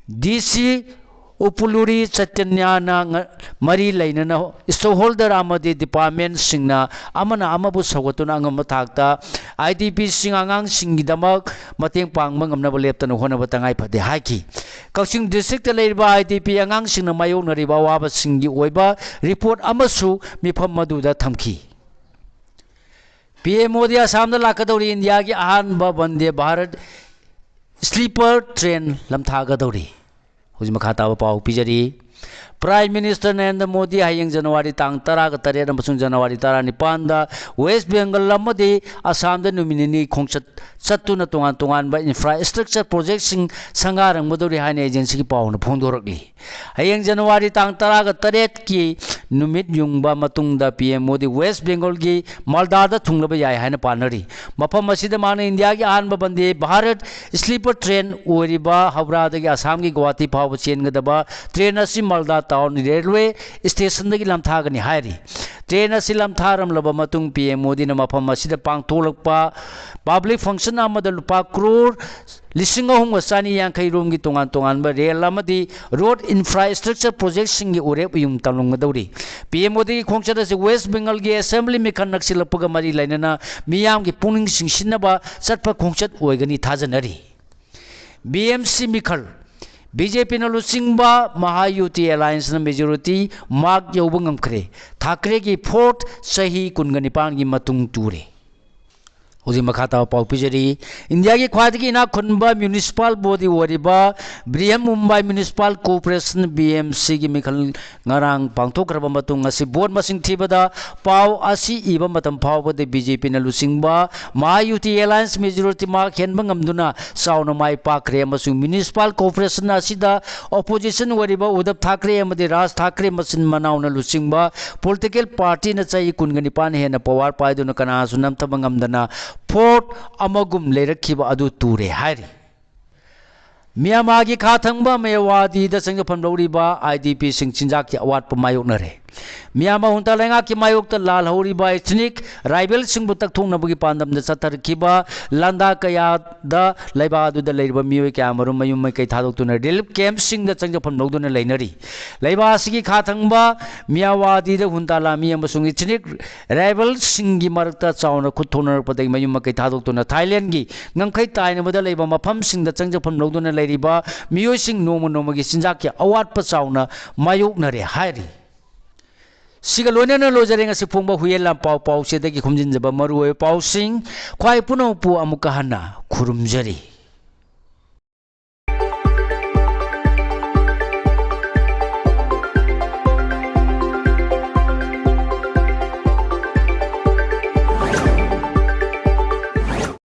D C ꯎꯄꯨꯂꯨꯔꯤ ꯆꯩꯇꯟꯌꯥꯅ ꯉ-, ꯃꯔꯤ ꯂꯩꯅꯅ stakeholder ꯑꯃꯗꯤ departmentꯁꯤꯡꯅ ꯑꯃꯅ ꯑꯃꯕꯨ ꯁꯧꯒꯠꯇꯨꯅ ꯑꯉꯝꯕ ꯊꯥꯛꯇ IDPꯁꯤꯡ ꯑꯉꯥꯡꯁꯤꯡꯒꯤꯗꯃꯛ ꯃꯇꯦꯡ ꯄꯥꯡꯕ ꯉꯝꯅꯕ ꯂꯦꯞꯇꯅ ꯍꯣꯠꯅꯕ ꯇꯉꯥꯏ ꯐꯗꯦ ꯍꯥꯏꯈꯤ꯫ ꯀꯛꯆꯤꯡ districtꯇ ꯂꯩꯔꯤꯕ IDP ꯑꯉꯥꯡꯁꯤꯡꯅ ꯃꯥꯌꯣꯛꯅꯔꯤꯕ ꯑꯋꯥꯕꯁꯤꯡꯒꯤ ꯑꯣꯏꯕ report ꯑꯃꯁꯨ ꯃꯤꯐꯝ ꯑꯗꯨꯗ ꯊꯝꯈꯤ꯫ PM ꯃꯣꯗꯤ ꯑꯁꯥꯝꯗ ꯂꯥꯛꯀꯗꯧꯔꯤ꯫ ꯏꯟꯗꯤꯌꯥꯒꯤ ꯑꯍꯥꯟꯕ ꯕꯟꯗꯦ ꯚꯥꯔꯠ sleeper train ꯂꯝꯊꯥꯒꯗꯧꯔꯤ꯫ ꯍꯧꯖꯤꯛ ꯃꯈꯥ ꯇꯥꯕ ꯄꯥꯎ ꯄꯤꯖꯔꯤ꯫ Prime Minister ꯅꯔꯦꯟꯗ꯭ꯔ ꯃꯣꯗꯤ ꯍꯌꯦꯡ ꯖꯅꯋꯥꯔꯤ ꯇꯥꯡ ꯇꯔꯥꯒ ꯇꯔꯦꯠ ꯑꯃꯁꯨꯡ ꯖꯅꯋꯥꯔꯤ ꯇꯔꯥꯅꯤꯄꯥꯟꯗ West Bengal ꯑꯃꯗꯤ ꯑꯁꯥꯝꯗ ꯅꯨꯃꯤꯠ ꯅꯤꯅꯤ ꯈꯣꯡꯆꯠ ꯆꯠꯇꯨꯅ ꯇꯣꯉꯥꯟ ꯇꯣꯉꯥꯟꯕ infrastructure projectꯁꯤꯡ ꯁꯪꯒꯥꯔꯝꯒꯗꯧꯔꯤ ꯍꯥꯏꯅ agencyꯒꯤ ꯄꯥꯎꯅ ꯐꯣꯡꯗꯣꯔꯛꯂꯤ꯫ ꯍꯌꯦꯡ ꯖꯅꯋꯥꯔꯤ ꯇꯥꯡ ꯇꯔꯥꯒ ꯇꯔꯦꯠꯀꯤ ꯅꯨꯃꯤꯠ ꯌꯨꯡꯕ ꯃꯇꯨꯡꯗ PM ꯃꯣꯗꯤ West Bengalꯒꯤ ꯃꯥꯜꯗꯥꯗ ꯊꯨꯡꯂꯕ ꯌꯥꯏ ꯍꯥꯏꯅ ꯄꯥꯅꯔꯤ꯫ ꯃꯐꯝ ꯑꯁꯤꯗ ꯃꯍꯥꯛꯅ ꯏꯟꯗꯤꯌꯥꯒꯤ ꯑꯍꯥꯟꯕ ꯕꯟꯗꯦ ꯚꯥꯔꯠ sleeper train ꯑꯣꯏꯔꯤꯕ ꯍꯧꯔꯥꯗꯒꯤ ꯑꯁꯥꯝꯒꯤ ꯒꯨꯋꯥꯍꯥꯇꯤ ꯐꯥꯎꯕ ꯆꯦꯟꯒꯗꯕ train ꯑꯁꯤ ꯃꯥꯜꯗꯥ town railway stationꯗꯒꯤ ꯂꯝꯊꯥꯒꯅꯤ ꯍꯥꯏꯔꯤ꯫ Train ꯑꯁꯤ ꯂꯝꯊꯥꯔꯝꯂꯕ ꯃꯇꯨꯡ PM ꯃꯣꯗꯤꯅ ꯃꯐꯝ ꯑꯁꯤꯗ ꯄꯥꯡꯊꯣꯛꯂꯛꯄ public function ꯑꯃꯗ ꯂꯨꯄꯥ ꯀ꯭ꯔꯣꯔ ꯂꯤꯁꯤꯡ ꯑꯍꯨꯝꯒ ꯆꯅꯤ ꯌꯥꯡꯈꯩ ꯔꯣꯝꯒꯤ ꯇꯣꯉꯥꯟ ꯇꯣꯉꯥꯟꯕ ꯔꯦꯜ ꯑꯃꯗꯤ road infrastructure projectꯁꯤꯡꯒꯤ ꯎꯔꯦꯞ ꯎꯌꯨꯡ ꯇꯝꯂꯝꯒꯗꯧꯔꯤ꯫ PM ꯃꯣꯗꯤꯒꯤ ꯈꯣꯡꯆꯠ ꯑꯁꯤ West Bengalꯒꯤ assembly ꯃꯤꯈꯜ ꯅꯛꯁꯤꯜꯂꯛꯄꯒ ꯃꯔꯤ ꯂꯩꯅꯅ ꯃꯤꯌꯥꯝꯒꯤ ꯄꯨꯛꯅꯤꯡ ꯆꯤꯡꯁꯤꯟꯅꯕ ꯆꯠꯄ ꯈꯣꯡꯆꯠ ꯑꯣꯏꯒꯅꯤ ꯊꯥꯖꯅꯔꯤ꯫ BMC ꯃꯤꯈꯜ, BJPꯅ ꯂꯨꯆꯤꯡꯕ ꯃꯍꯥꯌꯨꯇꯤ allianceꯅ majority mark ꯌꯧꯕ ꯉꯝꯈ꯭ꯔꯦ꯫ ꯊꯥꯀ꯭ꯔꯦꯒꯤ fourth ꯆꯍꯤ ꯀꯨꯟꯒ ꯅꯤꯄꯥꯟꯒꯤ ꯃꯇꯨꯡ ꯇꯨꯔꯦ꯫ ꯍꯧꯖꯤꯛ ꯃꯈꯥ ꯇꯥꯕ ꯄꯥꯎ ꯄꯤꯖꯔꯤ꯫ ꯏꯟꯗꯤꯌꯥꯒꯤ ꯈ꯭ꯋꯥꯏꯗꯒꯤ ꯏꯅꯥꯛ ꯈꯨꯟꯕ municipal body ꯑꯣꯏꯔꯤꯕ Brihan Mumbai Municipal Corporation, BMCꯒꯤ ꯃꯤꯈꯜ ꯉꯔꯥꯡ ꯄꯥꯡꯊꯣꯛꯈ꯭ꯔꯕ ꯃꯇꯨꯡ ꯉꯁꯤ vote ꯃꯁꯤꯡ ꯊꯤꯕꯗ ꯄꯥꯎ ꯑꯁꯤ ꯏꯕ ꯃꯇꯝ ꯐꯥꯎꯕꯗ BJPꯅ ꯂꯨꯆꯤꯡꯕ ꯃꯍꯥꯌꯨꯇꯤ alliance majority mark ꯍꯦꯟꯕ ꯉꯝꯗꯨꯅ ꯆꯥꯎꯅ ꯃꯥꯏ ꯄꯥꯛꯈ꯭ꯔꯦ ꯑꯃꯁꯨꯡ municipal corporation ꯑꯁꯤꯗ opposition ꯑꯣꯏꯔꯤꯕ ꯎꯗꯞ ꯊꯥꯀ꯭ꯔꯦ ꯑꯃꯗꯤ ꯔꯥꯖ ꯊꯥꯀ꯭ꯔꯦ ꯃꯆꯤꯟ ꯃꯅꯥꯎꯅ ꯂꯨꯆꯤꯡꯕ political partyꯅ ꯆꯍꯤ ꯀꯨꯟꯒ ꯅꯤꯄꯥꯟ ꯍꯦꯟꯅ power ꯄꯥꯏꯗꯨꯅ ꯀꯅꯥꯁꯨ ꯅꯝꯊꯕ ꯉꯝꯗꯅ fort ꯑꯃꯒꯨꯝ ꯂꯩꯔꯛꯈꯤꯕ ꯑꯗꯨ ꯇꯨꯔꯦ ꯍꯥꯏꯔꯤ꯫ ꯃ꯭ꯌꯥꯟꯃꯥꯔꯒꯤ ꯈꯥ ꯊꯪꯕ ꯃꯦꯋꯥꯗꯤꯗ ꯆꯪꯖꯐꯝ ꯂꯧꯔꯤꯕ IDPꯁꯤꯡ ꯆꯤꯟꯖꯥꯛꯀꯤ ꯑꯋꯥꯠꯄ ꯃꯥꯌꯣꯛꯅꯔꯦ꯫ ꯃ꯭ꯌꯥꯟꯃꯥꯔ ꯍꯨꯟꯇꯥ ꯂꯩꯉꯥꯛꯀꯤ ꯃꯥꯌꯣꯛꯇ ꯂꯥꯜꯍꯧꯔꯤꯕ ꯏꯊꯅꯤꯛ ꯔꯥꯏꯕꯦꯜꯁꯤꯡꯕꯨ ꯇꯛꯊꯣꯛꯅꯕꯒꯤ ꯄꯥꯟꯗꯝꯗ ꯆꯠꯊꯔꯛꯈꯤꯕ ꯂꯥꯟꯗꯥ ꯀꯌꯥꯗ ꯂꯩꯕꯥꯛ ꯑꯗꯨꯗ ꯂꯩꯔꯤꯕ ꯃꯤꯑꯣꯏ ꯀꯌꯥꯃꯔꯨꯝ ꯃꯌꯨꯝ ꯃꯀꯩ ꯊꯥꯗꯣꯛꯇꯨꯅ ꯔꯤꯂꯤꯐ ꯀꯦꯝꯞꯁꯤꯡꯗ ꯆꯪꯖꯐꯝ ꯂꯧꯗꯨꯅ ꯂꯩꯅꯔꯤ꯫ ꯂꯩꯕꯥꯛ ꯑꯁꯤꯒꯤ ꯈꯥ ꯊꯪꯕ ꯃꯤꯌꯥꯋꯥꯗꯤꯗ ꯍꯨꯟꯇꯥ ꯂꯥꯟꯃꯤ ꯑꯃꯁꯨꯡ ꯏꯊꯅꯤꯛ ꯔꯥꯏꯕꯦꯜꯁꯤꯡꯒꯤ ꯃꯔꯛꯇ ꯆꯥꯎꯅ ꯈꯨꯠ ꯊꯣꯛꯅꯔꯛꯄꯗꯒꯤ ꯃꯌꯨꯝ ꯃꯀꯩ ꯊꯥꯗꯣꯛꯇꯨꯅ ꯊꯥꯏꯂꯦꯟꯒꯤ ꯉꯝꯈꯩ ꯇꯥꯏꯅꯕꯗ ꯂꯩꯕ ꯃꯐꯝꯁꯤꯡꯗ ꯆꯪꯖꯐꯝ ꯂꯧꯗꯨꯅ ꯂꯩꯔꯤꯕ ꯃꯤꯑꯣꯏꯁꯤꯡ ꯅꯣꯡꯃ ꯅꯣꯡꯃꯒꯤ ꯆꯤꯟꯖꯥꯛꯀꯤ ꯑꯋꯥꯠꯄ ꯆꯥꯎꯅ ꯃꯥꯌꯣꯛꯅꯔꯦ ꯍꯥꯏꯔꯤ꯫ ꯁꯤꯒ ꯂꯣꯏꯅꯅ ꯂꯣꯏꯖꯔꯦ ꯉꯁꯤ ꯐꯣꯡꯕ ꯍꯨꯏꯌꯦꯟ ꯂꯥꯟꯄꯥꯎ ꯄꯥꯎꯆꯦꯗꯒꯤ ꯈꯣꯝꯖꯤꯟꯖꯕ ꯃꯔꯨꯑꯣꯏꯕ ꯄꯥꯎꯁꯤꯡ꯫ ꯈ꯭ꯋꯥꯏ ꯄꯨꯝꯅꯃꯛꯄꯨ ꯑꯃꯨꯛꯀ ꯍꯟꯅ ꯈꯨꯔꯨꯝꯖꯔꯤ꯫